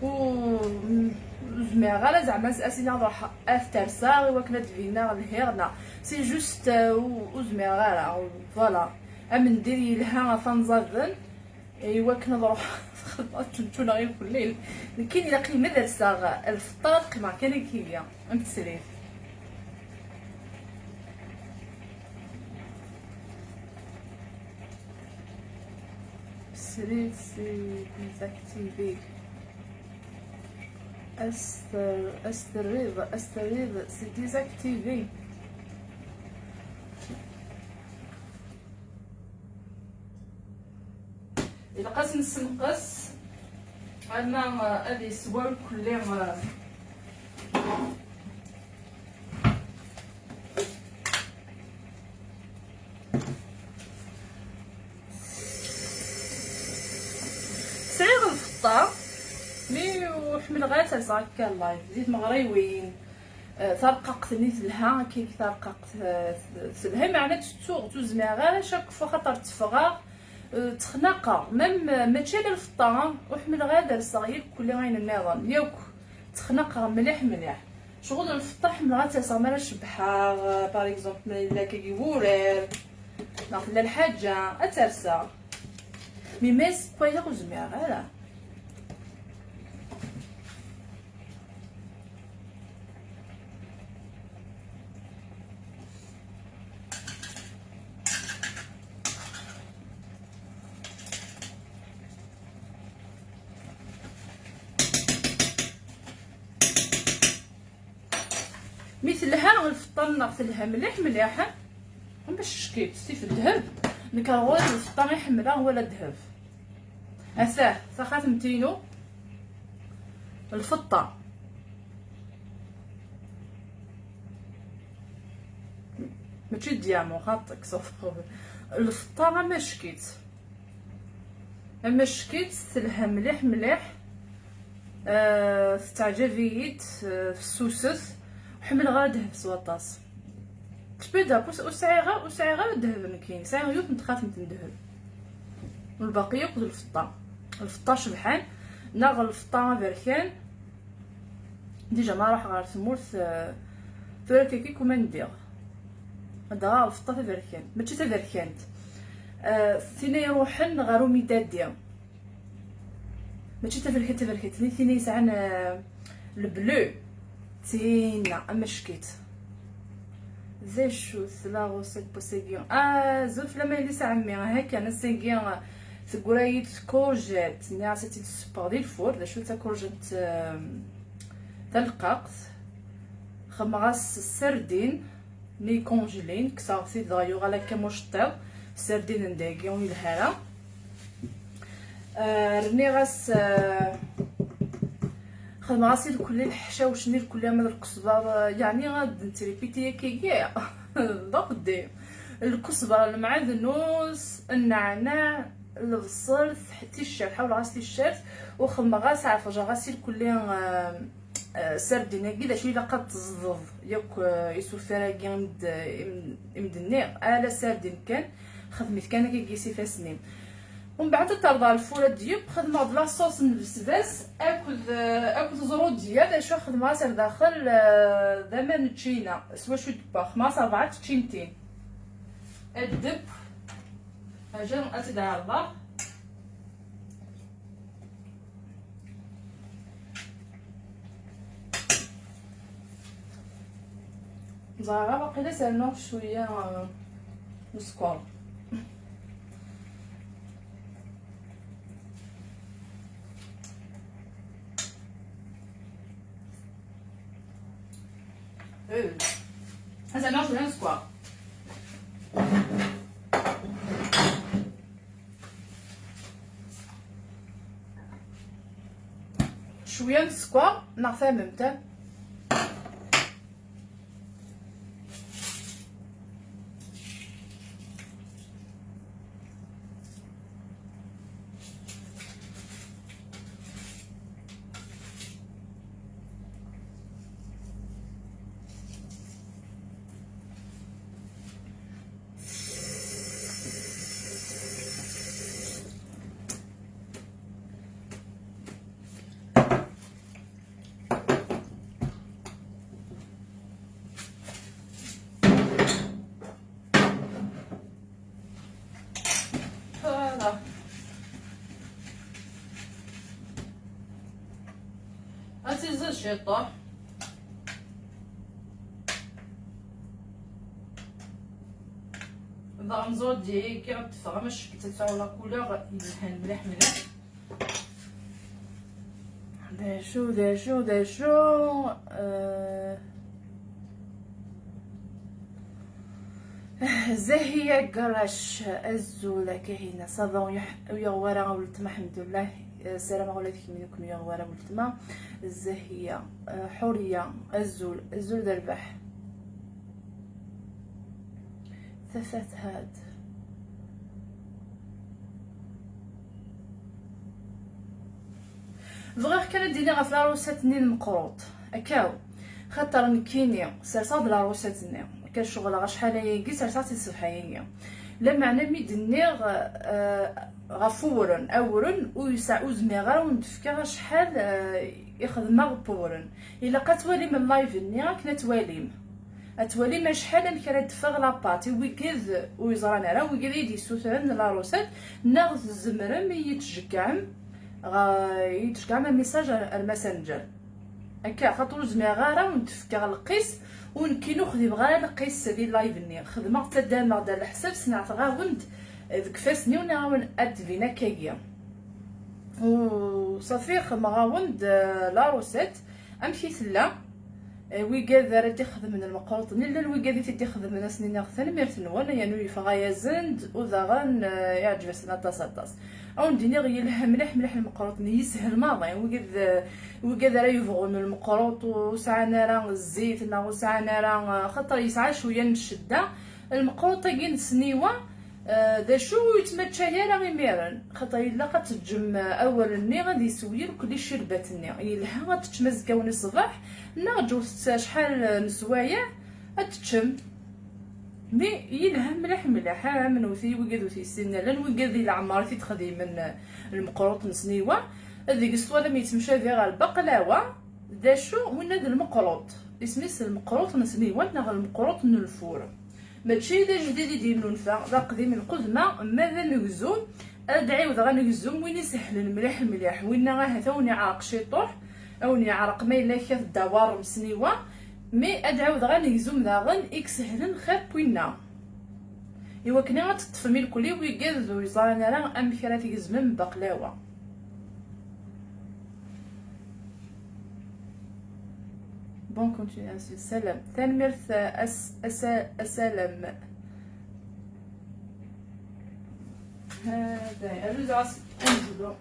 ur, ur zmireɣ ara zeɛma as-, as-iniɣ ad ruḥeɣ ad t-rseɣ i wakken ad d-binaɣ lhiɣ, neɣ c'est juste, euh, ur, ur zmireɣ ara, voilà. Amendir yelha a tanẓaden, i wakken ad ruḥeɣ ad tteččuneɣ i ukelli. Nekkini ilaq-iyi ma ad rseɣ lfeṭṭa ad qqimeɣ kan akkagi, am tesrit. Srid, c'est désactivé. Aster-, asterrid, asterrid, c'est désactivé. Ilaq ad s-nessenqes ama, uh, ad yeswa lkulli, uh, lfeṭṭa, mi ur ḥemmleɣ ara ad tt-alseɣ akka live di tmeɣriwin. Eh, tarqaqt-nni telha, akka tarqaqt, eh, telha, meɛna tt-ttuɣ, ur zmireɣ ara, chaque fois xaṭer tteffɣeɣ, eh, ttexnaqeɣ. Même, eh, mačči ala lfeṭṭa, ur ḥemmleɣ ara ad alseɣ yakk kulli ayen nniḍen, yakk. Ttexnaqeɣ mliḥ mliḥ. Ccɣel n lfeṭṭa ḥemmleɣ ad tt-alseɣ mi ara cebbḥeɣ, eh, par exemple, ma yella akkagi wurar, neɣ tella lḥaǧa, ad tt-alseɣ. Mi ma yesseṭṭay-aɣ ur zmireɣ ara. Mi telha lfeṭṭa-nneɣ, telha mliḥ mliḥ, am ccekit, tif ddheb. Nekk ar ɣur-i lfeṭṭa i ḥemmleɣ wala ddheb. Atah, taxatemt-inu, lfeṭṭa. Mačči diamant, xaṭi, lfeṭṭa am ccekit. Amack-itt telha mliḥ mliḥ. Ah, tettaɛǧab-iyi-d, ah, fessuset. Ur ḥemmleɣ ara ddheb s waṭas. Tbida, ur, ur sɛiɣ ara, ur sɛiɣ ara ddheb nekkini. Sɛiɣ yiwet n txatemt n ddheb. Lbaqi akk d lfeṭṭa. Lfeṭṭa cebḥan, neɣ lfeṭṭa aberkan. Déjà ma ruḥeɣ ɣer tmurt, eh, tura kaki kuma ndiɣ. Ad d-aɣeɣ lfeṭṭa taberkant, mačči taberkant. Eh, tin ay iruḥen ɣer umidadi. Mačči taberkant, taberkant, ni tin ay yesɛan, eh, le bleu. Tinna, amack-itt. D acu-t la recette n wass-agi? Ah, zut fell-am a yelli-s a ɛemmi. Aha kan, ass-agi teggra-yi-d tkurjet. Nniɣ-as ad tt-id-ssewweɣ di lfur. D acu d takurjet, ehm, talqaqt? Xedmeɣ-as sserdin-nni ikunjelin, kkseɣ-t-id dɣa yuɣal akka am uceṭṭiḍ. Sserdin n dagi ur yelha ara. Ah, rniɣ-as, ah, xedmeɣ-as irkelli, lḥcawec-nni irkelli ama d lkesber, ah, yeɛni ad nettripiti akkagi. D axeddim. Lkesber, lemɛednus, nneɛneɛ, lebṣel, ticcert, ḥawleɣ-as ticcert, u xedmeɣ-as, ɛefṛeɣ-as irkelli, ah, ah, sardine-agi, d acu ilaq ad teẓdeḍ yakk, ah, isufar-agi i m-d-, i m-, i m-d-nniɣ, ala sardine kan, xedm-it kan akkagi s ifassen-im. Umbeɛd ad terḍeɛ lfur ad d-yeww, xedmeɣ-d la sauce n lbesbas akked, akked ẓrudiya, d acu xedmeɣ-as ar daxel, eh, d aman n ččina, s wacu d-wweɣ, xedmeɣ-as rebɛa teččintin. Ad d-teww, ajan ad tt-id-ɛerḍeɣ. Ẓriɣ waqila ad s-rnuɣ cwiya, eh, n sskeṛ. Eh, ad s-rnuɣ cwiya n sskeṛ. Cwiya n sskeṛ neɣ tamemt? Voilà. Ad tt-iẓid ciṭuḥ. Daɣen ẓrudiya-agi ad teffeɣ am ccekk, ad tesɛu la couleur yelhan mliḥ mliḥ. D acu, d acu, d acu? Eh, Zahiya Garac, azul a Kahina. Ça va, ur yuɣ wara a weltma, ḥemdullah. Eh, ssarameɣ ula d kemmini ur kem-yuɣ wara a weltma. Zahiya, eh, Ḥuriya, azul, azul d rrbeḥ. Tafat had. Bɣiɣ kan ad d-iniɣ ɣef laṛusat-nni n Meqruṭ. Akka, xaṭer nekkini serseɣ-d laṛusat-nni. Akka ceɣleɣ acḥal ayagi, serseɣ-tt-id ṣṣbeḥ-agi. Lameɛna mi d-nniɣ, eh, ɣef uwren, awren ur yesɛi, ur zmireɣ ara wen-d-fkeɣ acḥal, eh, i xedmeɣ n wewren. Ilaq ad twalim live-nni akken ad twalim. Ad twalim acḥal amek ara d-teffeɣ la pâte. I wigad ur yeẓran ara, wigad i d-yessutren laṛusat, neɣ tzemrem i yi-d-tceggɛem, ɣa-, i yi-d-tceggɛem amisaj ar, ar Messenger. Akka, xaṭer ur zmireɣ ara wen-d-fkeɣ lqis, u nekkini ur xdimeɣ ara lqis di live-nni. Xedmeɣ-d taddameɣ-d ar leḥsab, sneɛteɣ-awen-d deg ifassen-iw, nniɣ-awen ad d-tbin akkagi. U ṣafi, xedmeɣ-awen-d, eh, laṛusat. Amek i tella? Eh, wigad ara d-ixedmen lmeqruṭ-nni, llan wigad i t-id-ixedmen, ad sen-iniɣ tanemmirt-nwen, yernu yeffeɣ-asen-d, u daɣen, eh, iɛǧeb-asen aṭas, aṭas. Ad wen-d-iniɣ, yelha mliḥ, mliḥ lmeqruṭ-nni, yeshel maḍi. Wigad, eh, wigad ara yebɣun lmeqruṭ ur sɛan ara zzit, neɣ ur sɛan ara, eh, xaṭer yesɛa cwiya n ccedda, lmeqruṭ-agi n Sniwa, Eh, d acu ur yettmaččay ara imiren, xaṭer ilaq ad teǧǧem, eh, awal-nni ad yeswir kulli ccirbat-nni. Yelha ad teččem azekka-nni ṣṣbeḥ, neɣ ǧǧet-t acḥal n swayeɛ ad teččem. Mi yelha mliḥ, mliḥ, ah, am newti wigad ur t-yessinen, llan wigad di leɛmer i t-id-xdimen, eh, lmeqruṭ n Sniwa, ad deg-s twalam yettemcabi ɣer lbaqlawa. D acu winna d lmeqruṭ? Isem-is lmeqruṭ n Sniwa neɣ lmeqruṭ n lfur? Mačči d ajdid i d-yennulfa, d aqdim lqudma, ma d anegzum, ad ɛiwdeɣ anegzum, win isehlen mliḥ mliḥ, winna ahat a wen-iɛreq ciṭuḥ, a wen-iɛreq ma yella kkat ddawaṛ n Sniwa, mi ad ɛiwdeɣ anegzum daɣen i isehlen xir n winna. I wakken ad teṭṭfem ilkul i wigad ur yeẓran ara amek ara tgezmem baqlawa. Bonne continuation. Salam. Tanemmirt, a s-, a sa-, a Salam. هذا الرز عص-، انزلوا.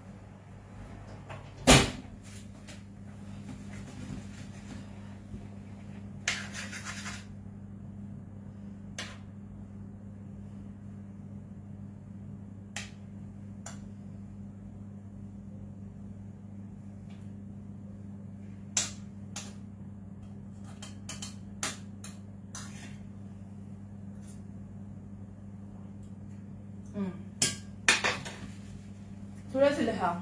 مم. ثلاث لها.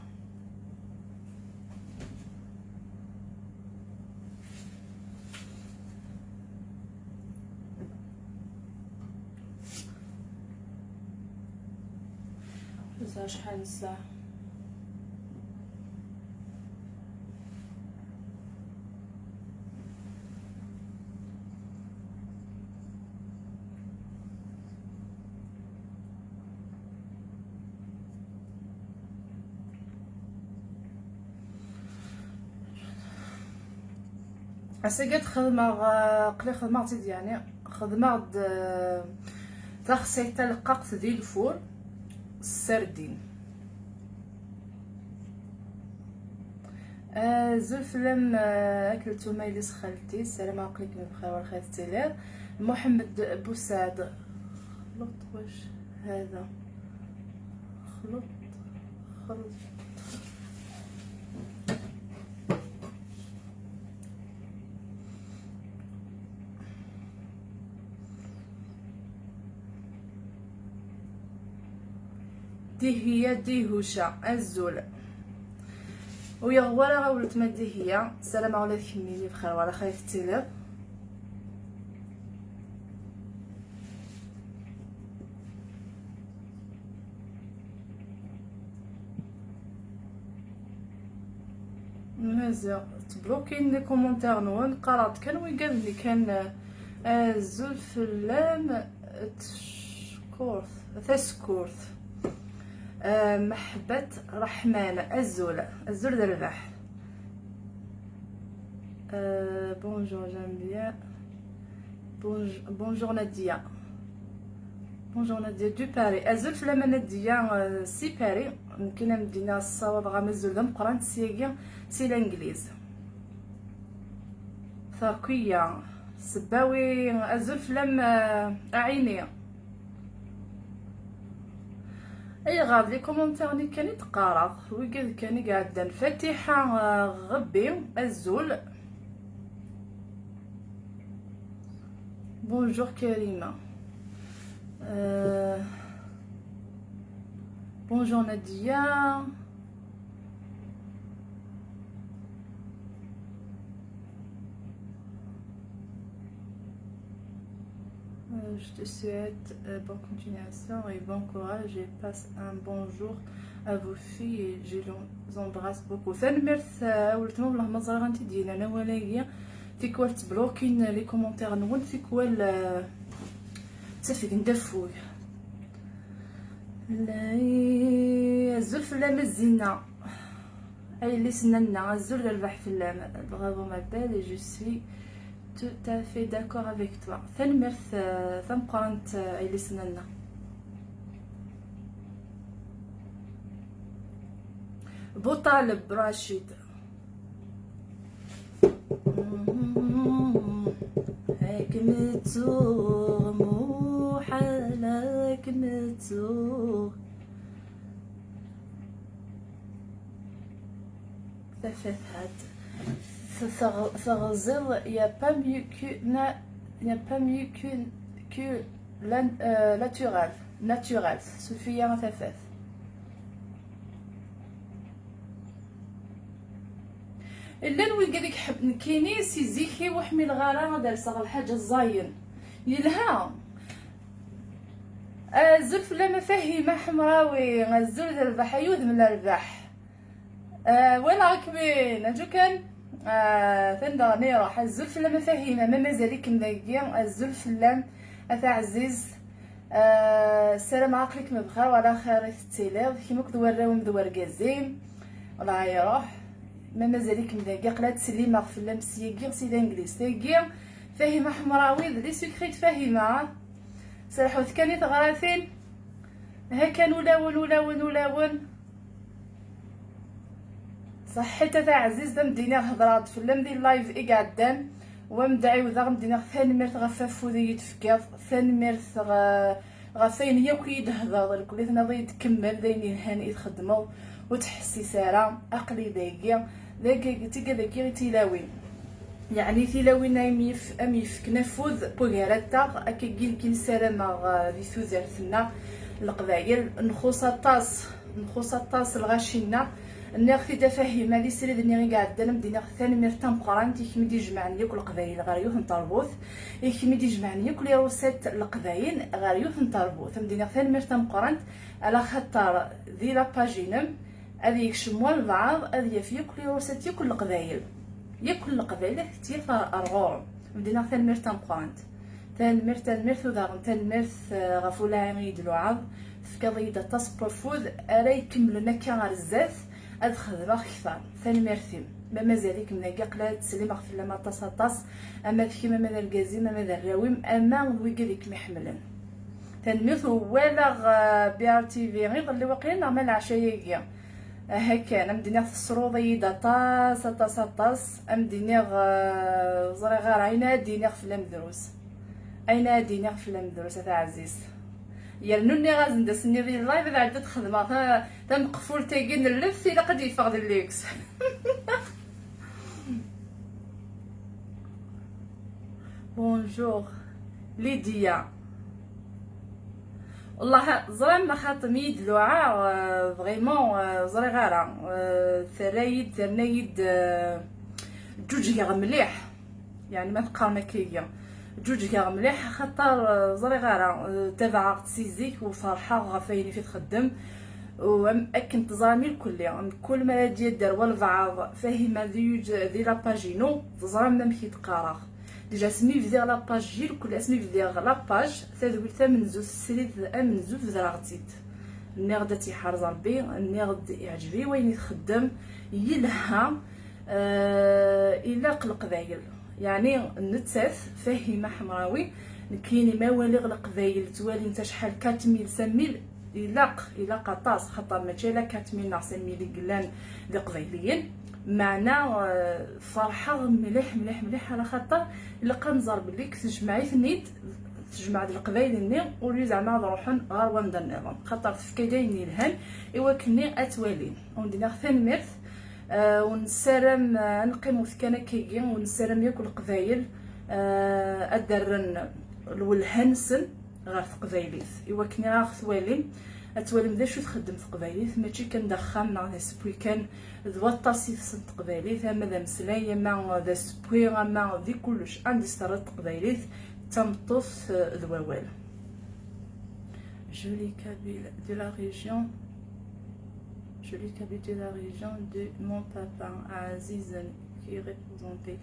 شحال الساعة؟ Ass-agi ad xedmeɣ, eh, aql-i xedmeɣ-tt-id, yeɛni xedmeɣ-d, eh, taxsayt taleqqaqt di lfur s ssardin. Azul fell-am, eh, akeltum a yelli-s xalti, ssarameɣ aql-ikem bxir, war xir tettiliḍ. Muḥemmed Busad, xluṭ wac hada? Xluṭ, xluṭ. Dihiya Dihuca, azul. Ur yeɣ wara a weltma Dihiya, ssarameɣ ula d kemmini bxir, war xir tettiliḍ. Maziɣ, ttblokin les commentaires-nwen, qqareɣ-d kan wigad-nni kan, eh, azul fell-am, tcekkurt, tasekkurt. Eh, Meḥbat Ṛeḥman, azul, azul d rrbeḥ. Euh, bonjour, j'aime bien. Bonj-, bonjour Nadia. Bonjour Nadia, du Paris. Azul fell-am a Nadia, euh, si Paris. Nekkini am d-iniɣ ssawḍeɣ-am azul d ameqqran syagi si Langliz. Terkiya, Sebbawi, azul fell-am, euh, a ɛini. Ayɣer d les commentaires-nni kan i d-qqareɣ, wigad kan i iɛeddan. Fatiḥa, euh, Ɣebbi, azul. Bonjour Karima. Euh, bonjour Nadia. Euh, je te souhaite, euh, bonne continuation et bon courage et passe un bon jour à vos filles et je les embrasse beaucoup. Tanemmirt, euh, a weltma, wellah ma ẓriɣ anti d-yennan awal-agi. Tikwal ttblokin les commentaires-nwen, tikwal, euh, ttafgen d afug. Lay, azul fell-am a Zina. Ay yelli-s n Nanna, azul d rrbeḥ fell-am. Bravo ma belle, et je suis tout à fait d'accord avec toi. Tanemmirt, euh, tameqqrant, euh, ay yelli-s n Nanna. Buṭaleb Racid. Ad kem-ttuɣ, muḥal ad kem-ttuɣ. Tafat hat. Teɣ-, teɣziḍ, y a pas mieux que na-, y a pas mieux que, que la, euh, naturel, naturel. Sufiya a Tafat. Llan wigad i iḥeb-, nekkini si zik-iw ur ḥmileɣ ara ad alseɣ lḥaǧa ẓẓayen. Yelha. Azul fell-am a Fahima Ḥemrawi, azul d rrbeḥ ay udem n rrbeḥ. Ah, walaɣ-kem-in, aju kan. Ah, atan daɣen iruḥ. Azul fell-am a Fahima, ma mazal-ikem dagi, azul fell-am a taɛzizt. Ah, ssarameɣ aql-ikem bxir wala xir i tettiliḍ, kemm akked warraw-im d wergaz-im. Wellah iruḥ. Ma mazal-ikem dagi, aql-aɣ ttsellimeɣ fell-am s yagi, s tanglist. Tagi, Fahima Ḥemrawi d les secrets de Fahima. Serḥut kan i teɣratin. Ha kan ulawen, ulawen, ulawen. Ṣaḥḥit a taɛzizt, am d-iniɣ hedreɣ-d fell-am di live i iɛeddan, u am d-ɛiwdeɣ am d-iniɣ tanemmirt ɣef afud i yi-d-tefkiḍ, tanemmirt ɣ-, ɣef ayen yakk i yi-d-thedreḍ, lkul i tenniḍ i yi-d-tkemmel, d ayen yelhan i txeddmeḍ, ur ttḥessis ara, aql-i dagi, dagi, tigad-agi i tilawin. Yeɛni tilawin am yef-, am yefken afud n wagar-ateɣ, akkagi nekki ssarameɣ, eh, di tudert-nneɣ, Leqbayel, nxuṣ aṭas, nxuṣ aṭas lɣaci-nneɣ. Nniɣ-t-id a Fahima di srid-nni i iɛeddan, am d-iniɣ tanemmirt tameqqrant i kemm i d-ijemɛen yakk Leqbayel ɣer yiwet n terbut, i kemm i d-ijemɛen yakk les recettes n Leqbayel ɣer yiwet n terbut. Am d-iniɣ tanemmirt tameqqrant, ala xaṭer di la page-inem, ad yekcem walbeɛḍ, ad yaf yakk les recettes, yakk n Leqbayel. Yakk n Leqbayel, ad t-yaf ar, ar ɣur-m. Am d-iniɣ tanemmirt tameqqrant. Tanemmirt, tanemmirt, u daɣen tanemmirt, eh, ɣef ulaɛi i yi-d-luɛaḍ. Tefkiḍ-iyi-d aṭas n wafud ara ikemmlen akka ar zdat, ad xedmeɣ kter. Tanemmirt-im. Ma mazal-ikem dagi, aql-aɣ ttsellimeɣ fell-am aṭas, aṭas. Ama d kemm, ama d argaz-im, ama d arraw-im, ama d wigad i kem-iḥemmlen. Tanemmirt, u walaɣ, eh, B R T V iḍelli waqila neɣ ma leɛca-agi. Aha kan, am d-iniɣ tessruḍ-iyi-d aṭas, aṭas, aṭas. Am d-iniɣ, eh, ẓriɣ ara ayen ad d-iniɣ fell-am drus. Ayen ad d-iniɣ fell-am drus, a taɛzizt. Yernu nniɣ-asen-d ass-nni di live ad ɛeddi ad xedmeɣ ta-, tameqfult-agi n lleft, ilaq ad d-yeffeɣ d luxe. Bonjour Lydia. Wellah ẓriɣ ma xaṭem i yi-d-luɛaɣ, euh, vraiment, euh, ẓriɣ ara, euh, terra-yi-d, terna-yi-d, euh, ǧǧuǧgeɣ mliḥ. Yeɛni ma teqqarem akka-yi, ǧǧuǧgeɣ mliḥ, axaṭer, euh, ẓriɣ ara, euh, tabaɛeɣ-tt si zik u ferḥeɣ ɣef wayen i fi txeddem. U am-, akken teẓram irkelli, mkul mi ara d-yadder walbeɛḍ, Fahima di, di la page-inu, teẓram amek i d-qqareɣ. Déjà, asmi bdiɣ la page irkelli, asmi bdiɣ la page, tadwilt tamenzut, srid amenzut, bedreɣ-tt-id. Nniɣ-d ad tt-yeḥrez Rebbi, nniɣ-d iɛǧeb-iyi wayen i txeddem, yelha, eh, ilaq Leqbayel. Yeɛni, nettat, Fahima Ḥemrawi, nekkini ma waliɣ Leqbayel ttwalin-t acḥal quatre mille, cinq mille, ilaq, ilaq aṭas, xaṭer mačči ala quatre mille neɣ cinq mille i yellan d Iqbayliyen. Meɛna, eh, ferḥeɣ mliḥ, mliḥ, mliḥ, ala xaṭer ilaq ad nẓer belli deg tejmaɛt-nni-d, tejmeɛ-d Leqbayel-nni, ur yezɛem ad ruḥen ɣer wanda nniḍen, xaṭer tefka-d ayen yelhan i wakken-nni ad twalin. Wen-d-nniɣ tanemmirt, eh, ur nessaram, eh, ad neqqim kan akkagi, ur nessaram yakk Leqbayel, eh, ad d-rren lwelha-nsen ɣer teqbaylit, i wakken ad aɣ-twalim, ad twalim d acu txeddem teqbaylit, mačči kan d axxam neɣ d asewwi kan, d waṭas i tessen teqbaylit, ama d ameslay, ama d asewwi, ama di kullec, anda i s-terriḍ teqbaylit, d tameṭṭut, eh, d wawal. Jolie Kabyle de la région, Jolie Kabyle de la région de mon papa, Azizen, qui est représenté.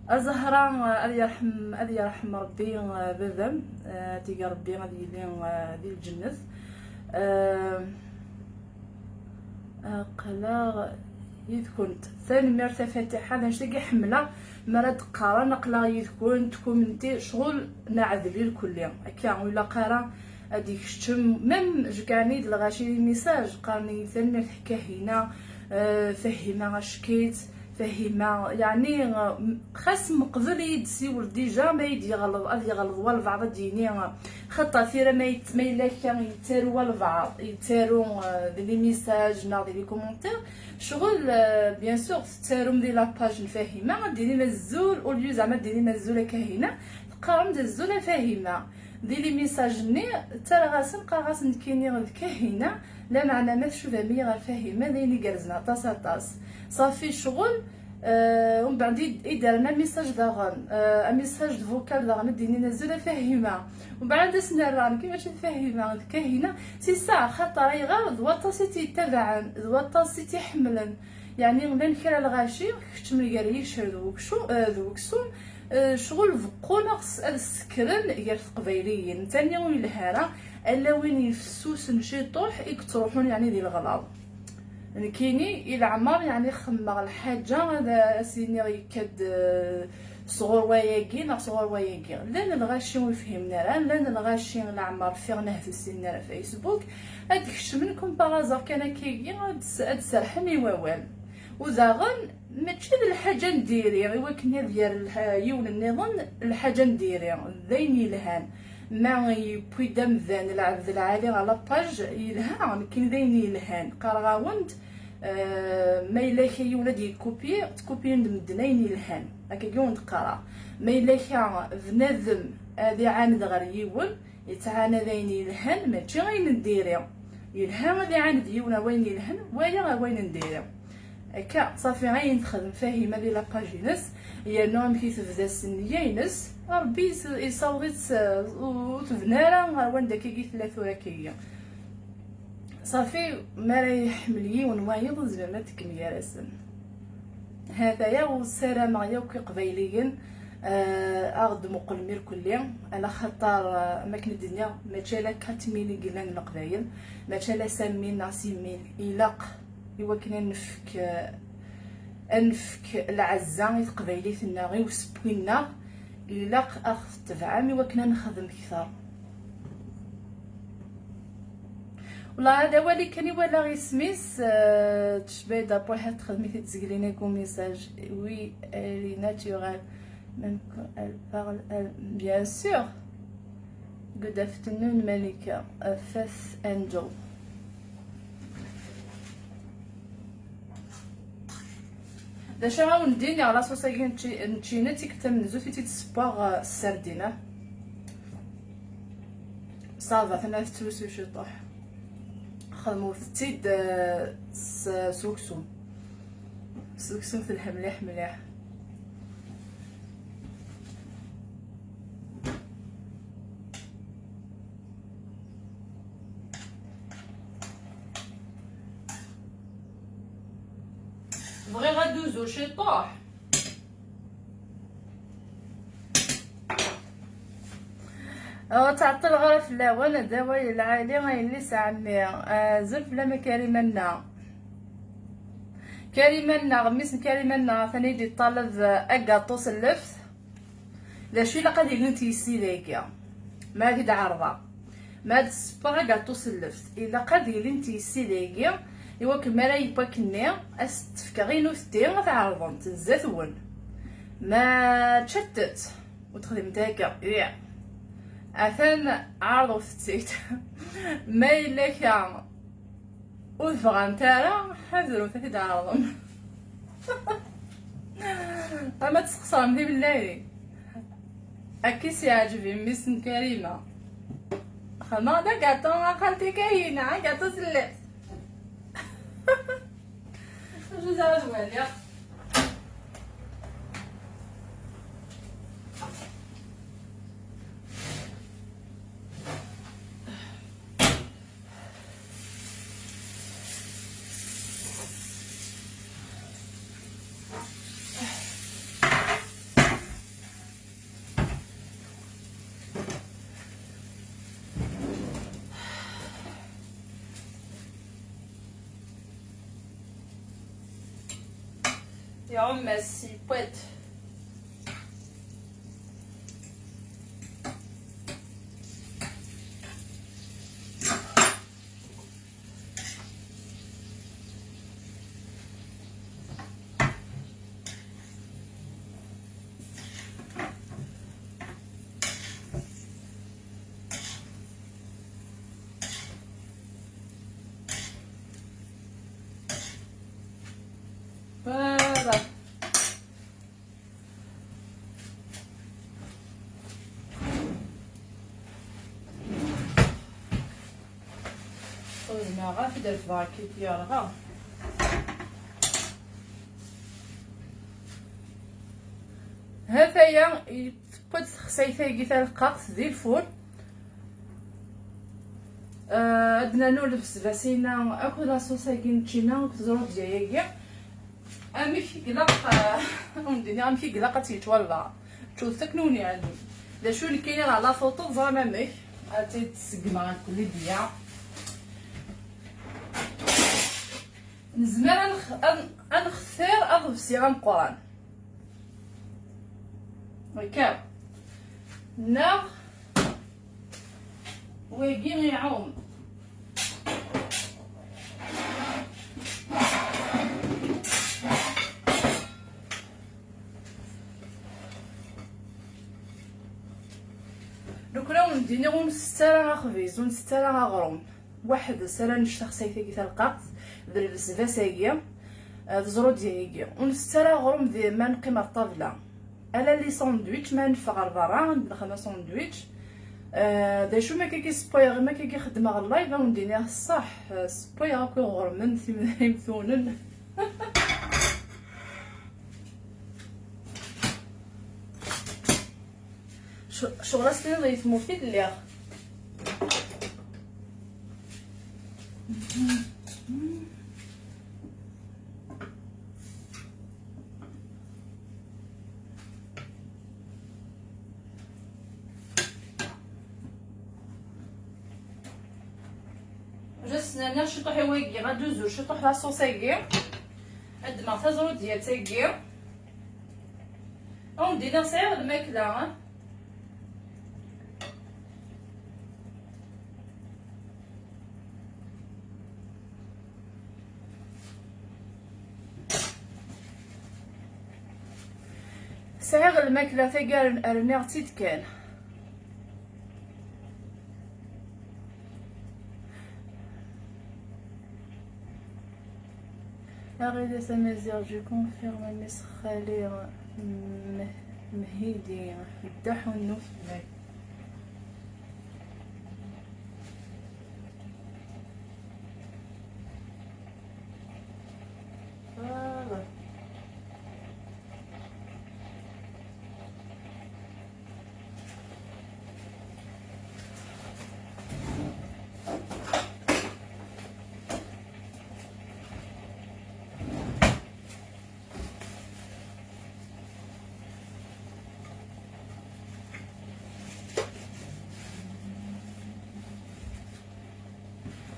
A Zahra, eh, ad yerḥem, ad yerḥem Rebbi, eh, baba-m, eh, ad t-ig Rebbi ad yili, eh, di lǧennet. Eh, Aql-aɣ yid-kent. Tanemmirt a Fatiḥa, d anect-agi ḥemmleɣ mi ara d-qqaren aql-aɣ yid-kent, kummenti, ccɣel neɛdel irkelli. Akka, ur ilaq ara ad ikeččem, même je gagne-d lɣaci di message, qqaren-iyi tanemmirt a Kahina, eh, Fahima ackit, Fahima, yeɛni, eh, xas meqbel i yi-d-siwel déjà, ma i d-yeɣleḍ, ad yeɣleḍ walbeɛḍ ad d-yini, eh, xaṭer tira ma yet-, ma yella akka yettaru walbeɛḍ, yettaru, eh, di les messages neɣ di les commentaires, ccɣel, eh, bien sûr, tettarum di la page n Fahima, ad d-tinim azul, au lieu zeɛma ad d-tinim azul a Kahina, teqqarem-d azul a Fahima. Di les messages-nni, ttaraɣ-asen, qqareɣ-asen nekkini d Kahina, lameɛna ma tcudam-iyi ɣer Fahima, d ayen igerrzen aṭas, aṭas. Ṣafi ccɣel, eh, umbeɛd i, i d-rren amessage daɣen, eh, amessage d vocal daɣen, i d-inin azul a Fahima. Umbeɛd ad as-nerra, nekki mačči d Fahima, d Kahina. C'est ça, xaṭer ayɣer d waṭas i tt-yettabaɛen, d waṭas i tt-iḥemmlen. Yeɛni, llan kra lɣaci, keččmen gar yiccer d wekcu-, eh, d weksum, eh, ccɣel beqqun ad s-, ad ssekren gar teqbayliyin. Tani ur yelha ara, ala win yefsusen ciṭuḥ i yettruḥun, yeɛni, di leɣlaḍ. Nekkini, i leɛmer, yeɛni, xemmeɣ lḥaǧa, ad as-iniɣ yekka-d, eh, sɣur wayagi neɣ sɣur wayagi. Llan lɣaci ur fhimen ara, llan lɣaci leɛmer ffiɣen ahat ur ssinen ara Facebook, ad d-kecmen comme par hasard kan akkagi, ad s-, ad d-serḥen i wawal. U daɣen, mačči d lḥaǧa n diri, i wakken ad yerr lḥa-, yiwen nniḍen lḥaǧa n diri, d ayen yelhan. Ma yewwi-d amdan, lɛebd lɛali ɣer la page, yelha, nekkini d ayen yelhan. Qqareɣ-awen-d, eh, ma yella kra yiwen ad yekkupyi, ttkupyin-d medden ayen yelhan. Akkagi wen-d-qqareɣ. Ma yella kra bnadem ad iɛaned ɣer yiwen, yettɛanad ayen yelhan, mačči ayen n diri. Yelha ad iɛaned yiwen ar wayen yelhan, waya ar wayen n diri. Akka, ṣafi, ayen texdem Fahima di la page-ines, yernu amek i tebda s nniya-ines, Rebbi yes-, yessaweḍ-itt, eh, ur tebni ara ɣer wanda akkagi tella tura akkagi. Ṣafi, mi ara iḥemmel yiwen wayeḍ, ur tezmirem ad tekkem gar-asen. Hataya, u ssarameɣ yakk Iqbayliyen, eh, ad aɣ-d-muqlem irkelli, ala xaṭer, eh, am akken i d-nniɣ, mačči ala quatre mille i yellan n Leqbayel, mačči ala cinq mille neɣ six mille. Ilaq i wakken ad nefk, eh, ad nefk lɛezza i teqbaylit-nneɣ, i usewwi-nneɣ, ilaq ad aɣ-tetebɛem i wakken ad nexdem kter. Wala, d awal kan i walaɣ isem-is, eh, tecba-d après ad texdem-it-id tzeglin-agi umisaj. Oui, elle est naturelle. Même quand elle parle, elle, bien sûr. Good afternoon, Malika. Euh, Faith Angel. D acu ara wen-d-iniɣ, la sauce-agi n tči-, n tčina, d tikkelt tamenzut i tt-id-ssewweɣ, eh, s sardina. Ça va, tella tettlusu ciṭuḥ. Xedmeɣ-tt-id, eh, s, s uksum. S uksum telha mliḥ mliḥ. Bɣiɣ ad d-uzuɣ ciṭuḥ. Ur ttɛeṭṭileɣ ara fell-awen, d awal lɛali a yelli-s a ɛemmi. Azul fell-am a Karima-nneɣ. Karima-nneɣ, mmi-s n Karima-nneɣ, atan i d-iṭaleb agaṭu s lleft. D acu ilaq ad ilint yessi dagi? Ma ad t-id-ɛerḍeɣ. Ma ad d-ssewweɣ agaṭu s lleft, ilaq ad ilint yessi dagi, i wakken mi ara yeww akkenni, ad s-d-fkeɣ i nutenti ad t-ɛerḍent zdat-wen. Ma ččant-t, ur texdimemt akka, ih. Atan ɛerḍet-tt-id. Ma yella kra ur tebɣamt ara, ad zrut ad t-id-ɛerḍem. Ama tesxeṣrem timellalin. Akka i s-yeɛǧeb i mmi-s n Karima. Xedmeɣ-d agaṭu a xalti Kahina, agaṭu s lleft. Acu ara twaliɣ? Iɛumm-as, yewwa-d. Voilà. Ur zmireɣ ara ad t-id-refdeɣ akka yerɣa. Ha-t-aya, tewwa-d texsayt-agi taleqqaqt di lfur. Ah, ad d-nernu lbesbas-ina akked laṣus-agi n ččina akked ẓrudya-agi. Amek i ilaq, ah, ur d-iniɣ amek i ilaq ad tt-yečč wallah. Ččut akken ur nɛellem. D acu nekkini ɣer la photo teẓram amek. Ad tt-id-seggmeɣ akk Lidya. Nezmer ad nex-, ad, ad nextir aḍebsi ameqqran. Akka. Neɣ wagi iɛum. Lukan ur d-iniɣ ur nsett ara axbiz, ur nsett ara aɣrum. Weḥd-s ara nečč taxsayt-agi taleqqaqt, d lbesbas-agi, eh, d ẓrudya-agi. Ur nsett ara aɣrum di, ma neqqim ɣer ṭṭabla. Ala les sandwichs, ma neffeɣ ɣer berra, nexdem asandwich. Eh, d acu ma kagi ssewwayeɣ, ma kagi xeddmeɣ live, ad wen-d-iniɣ ṣṣeḥ, eh, ssewwayeɣ akk iɣurmen, tim-, imtunen. Ccɣel ad s-tiniḍ di tmurt i lliɣ. Just nerniɣ ciṭuḥ i wagi, ad d-uzur ciṭuḥ laṣus-agi. Ad ddmeɣ taẓrudyat-agi. Ad wen-d-iniɣ sɛiɣ lmakla. Sɛiɣ lmakla tagi, rniɣ-tt-id kan. Aɣilas amaziɣ, je confirme, Miss Xali Mh-, Mhidi, Dda Ḥunnu fell-ak. Voilà.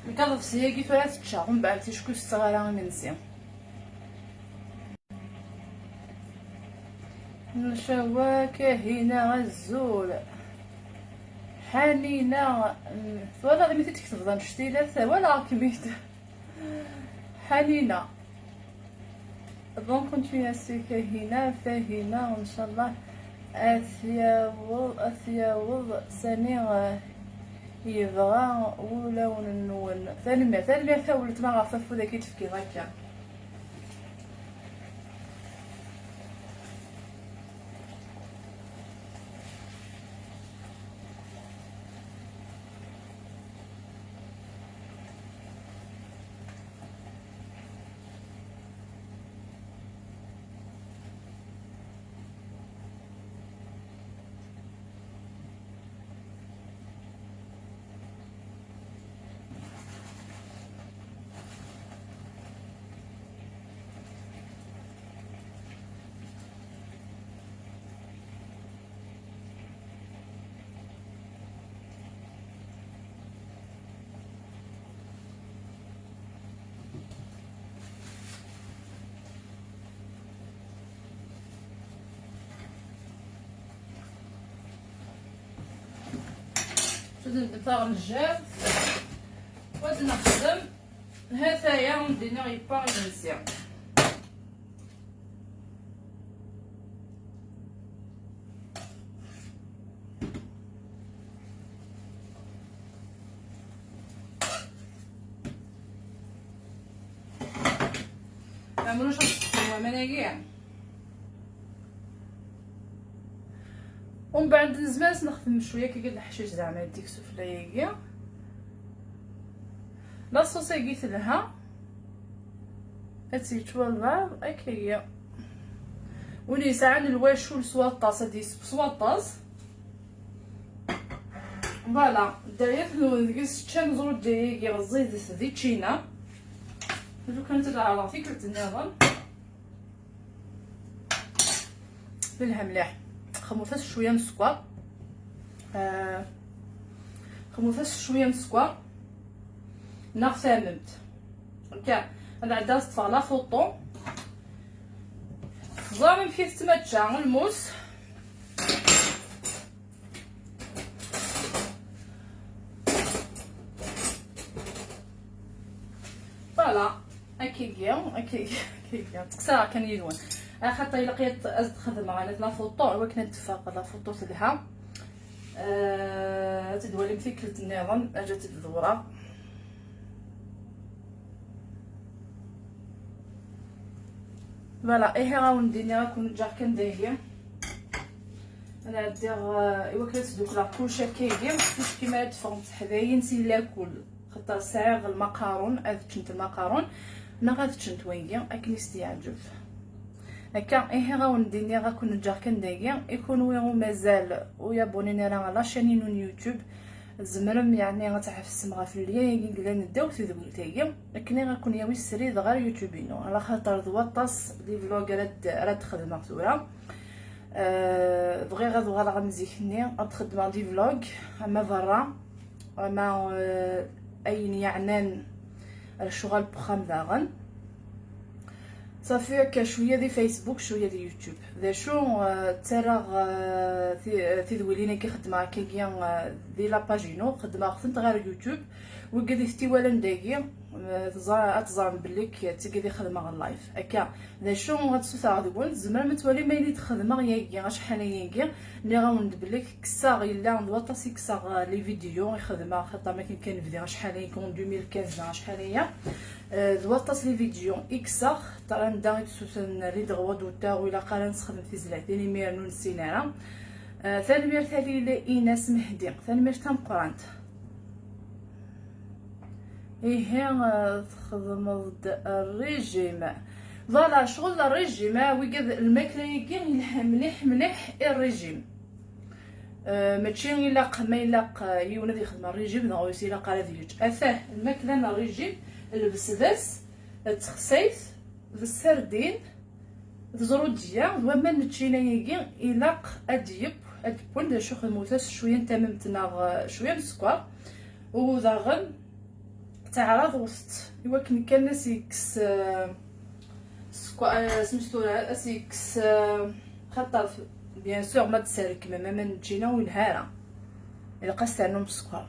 Nekk aḍebsi-agi tura ad t-ččeɣ, mbeɛd ticki ur setteɣ ara imensi. Ncawa Kahina azul. Ḥanina, mm, twalaḍ imi t-id-tketbeḍ annect-ilat, walaɣ-kem-id. Ḥanina. Bonne continuation Kahina, Fahina, ncallah. Ad t-yaweḍ, ad t-yaweḍ sani, eh, yebɣa wulawen-nwen. Tanemmirt, tanemmirt a weltma ɣef afud-agi i d-tefkiḍ akka. Ad neddem taɣenjalt, ad nexdem. Ha-t-aya, ur d-iniɣ yewwa imensi. Ɛemruc ad tseṭṭfem waman-agi. Umbeɛd nezmer ad s-nexdem cwiya akka n leḥcic zeɛma yeddik sufella-agi. Laṣus-agi telha. Ad tt-yečč walbeɛḍ, akka-yi. Win yesɛan lwacul s waṭas, ad yesseww s waṭas. Voilà, dderya-twen deg-s ččan ẓrudya-agi ɣeẓẓidet di ččina. Lukan ad ɛerḍeɣ tikkelt nniḍen. Telha mliḥ. Xemmet-as cwiya n sskeṛ. Ah, xemmet-as cwiya n sskeṛ. Neɣ tamemt. Akka, ad ɛeddaɣ ad ṭṭfeɣ la photo. Teẓram amek i tettmačča lmus. Voilà. Akkagi, akkagi, akkagi. Ttekkseɣ kan yid-wen. Axaṭer ilaq ad, ad xedmeɣ, ana la photo, i wakken ad d-teffeɣ la photo telha. Eh, ad tt-id-twalim tikkelt nniḍen, ad tt-id-ḍewreɣ. Voilà, ihi ad wen-d-iniɣ ad ken-ǧǧeɣ kan dagi. Ad ɛeddiɣ, eh, i wakken ad sdukleɣ kullec akkagi, ticki mi ara d-ffɣent teḥdayin si lakul. Xaṭer sɛiɣ lmaqarun, ad ččent lmaqarun, neɣ ad ččent wagi, akken i s-d-yeɛǧeb. Akka, ihi ad wen-d-iniɣ ad ken-ǧǧeɣ kan dagi, i kunwi ur mazal ur yabuninem ara ɣer la chaîne-inu n YouTube, tzemrem, yeɛni, ad tɛefsem ɣef lien-agi yellan ddaw tedwilt-agi, akken ad ken-yawi srid ɣer YouTube-inu, ala xaṭer d waṭas les vlogs ara d-, ara d-xedmeɣ tura. Euh, bɣiɣ ad uɣaleɣ am zik-nni, ad xedmeɣ des vlogs, ama berra, ama, euh, ayen yeɛnan lecɣal n wexxam daɣen. Ṣafi akka, cwiya di Facebook, cwiya di YouTube. D acu, euh, ttarraɣ, euh, ti-, euh, tidwilin-agi xeddmeɣ akkagi, euh, di la page-inu, xeddmeɣ-tent ɣer YouTube. Wigad i tent-iwalan dagi, euh, teẓra-, ad teẓrem belli k-, d tigi i xedmeɣ live. Akka, d acu ad sutreɣ deg-wen, tzemrem ad twalim ayen i d-xedmeɣ yagi, acḥal ayagi, nniɣ-awen-d belli kkseɣ, yella d waṭas i kkseɣ, euh, les vidéos i xedmeɣ, xaṭer ma akken kan bdiɣ acḥal ayagi, en deux mille quinze neɣ acḥal aya, euh, d waṭas les vidéos i kkseɣ, ṭer anda i d-sutren les droits d'auteur, u ilaq ara nesxedem tizlatin, imiren ur nessin ara. Euh, tanemmirt a Lila Ines Mehdi, tanemmirt tameqqrant. Ihi, eh, txedmeḍ-d rrijim. Voilà, ccɣel d rrijim, ah, wigad lmakla-agi yelha mliḥ, mliḥ i rrijim. Eh, mačči ilaq, ma ilaq, eh, yiwen ad yexdem rrijim, dɣa ur s-ilaq ara ad yečč. Atah, lmakla n rrijim, lbesdas, d texsayt, d ssardin, d ẓrudya, d waman n ččina-agi, ilaq ad d-yeww, ad d-wwen d acu xedmeɣ-as cwiya n tamemt neɣ, eh, cwiya n sskeṛ. U daɣen, ttaɛraḍeɣ-t i wakken kan ad s-yekkes, eh, sskeṛ, eh, smistu-, ad s-yekkes, eh, xaṭer, bien sûr, ma d-tesserkem aman n ččina ur yelha ara. Ilaq ad s-ternum sskeṛ.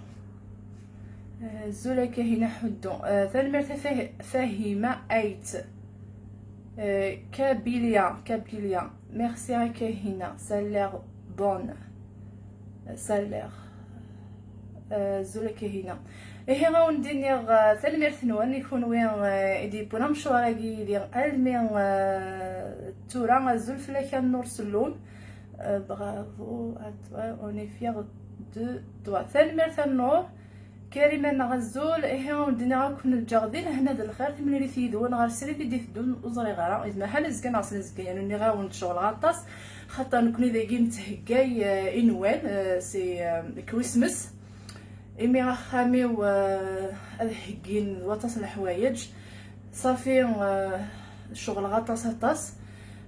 Eh, azul a Kahina Ḥuddu. Eh, tanemmirt a Fah-, Fahima Ait. Eh, Kabylia, Kabylia. Merci a Kahina. Ça a l'air Bon, ça a l'air. Azul a Kahina. Ihi, a wen-d-iniɣ, eh, tanemmirt-nwen i kunwi, eh, i d-yewwin amecwar-agi yid-i almi, eh, d tura. Azul fell-ak a Nnur Sellum. Eh, bravo à toi, on est fiers de toi. Tanemmirt a Nnur. Karima-nneɣ azul. Ihi, a wen-d-iniɣ ad ken-ǧǧeɣ di lehna d lxir, timlilit yid-wen ɣer srid i d-iteddun, ur ẓriɣ ara, yezmer ḥal azekka neɣ s azekka, yani ur nniɣ-awen-d ccɣel aṭas, xaṭer nekkni dagi nettheggay, eh, i Nwal, eh, si, eh, Christmas, imi axxam-iw, eh, ad heggin d waṭas n leḥwayeǧ, ṣafi, eh, ccɣel aṭas aṭas.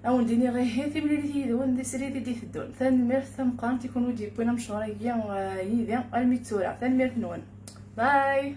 A wen-d-iniɣ ihi, timlilit yid-wen di srid i d-iteddun. Tanemmirt tameqqrant i kunwi d-yewwin amecɣer-agi, eh, yid-i almi d tura. Tanemmirt-nwen. Bye.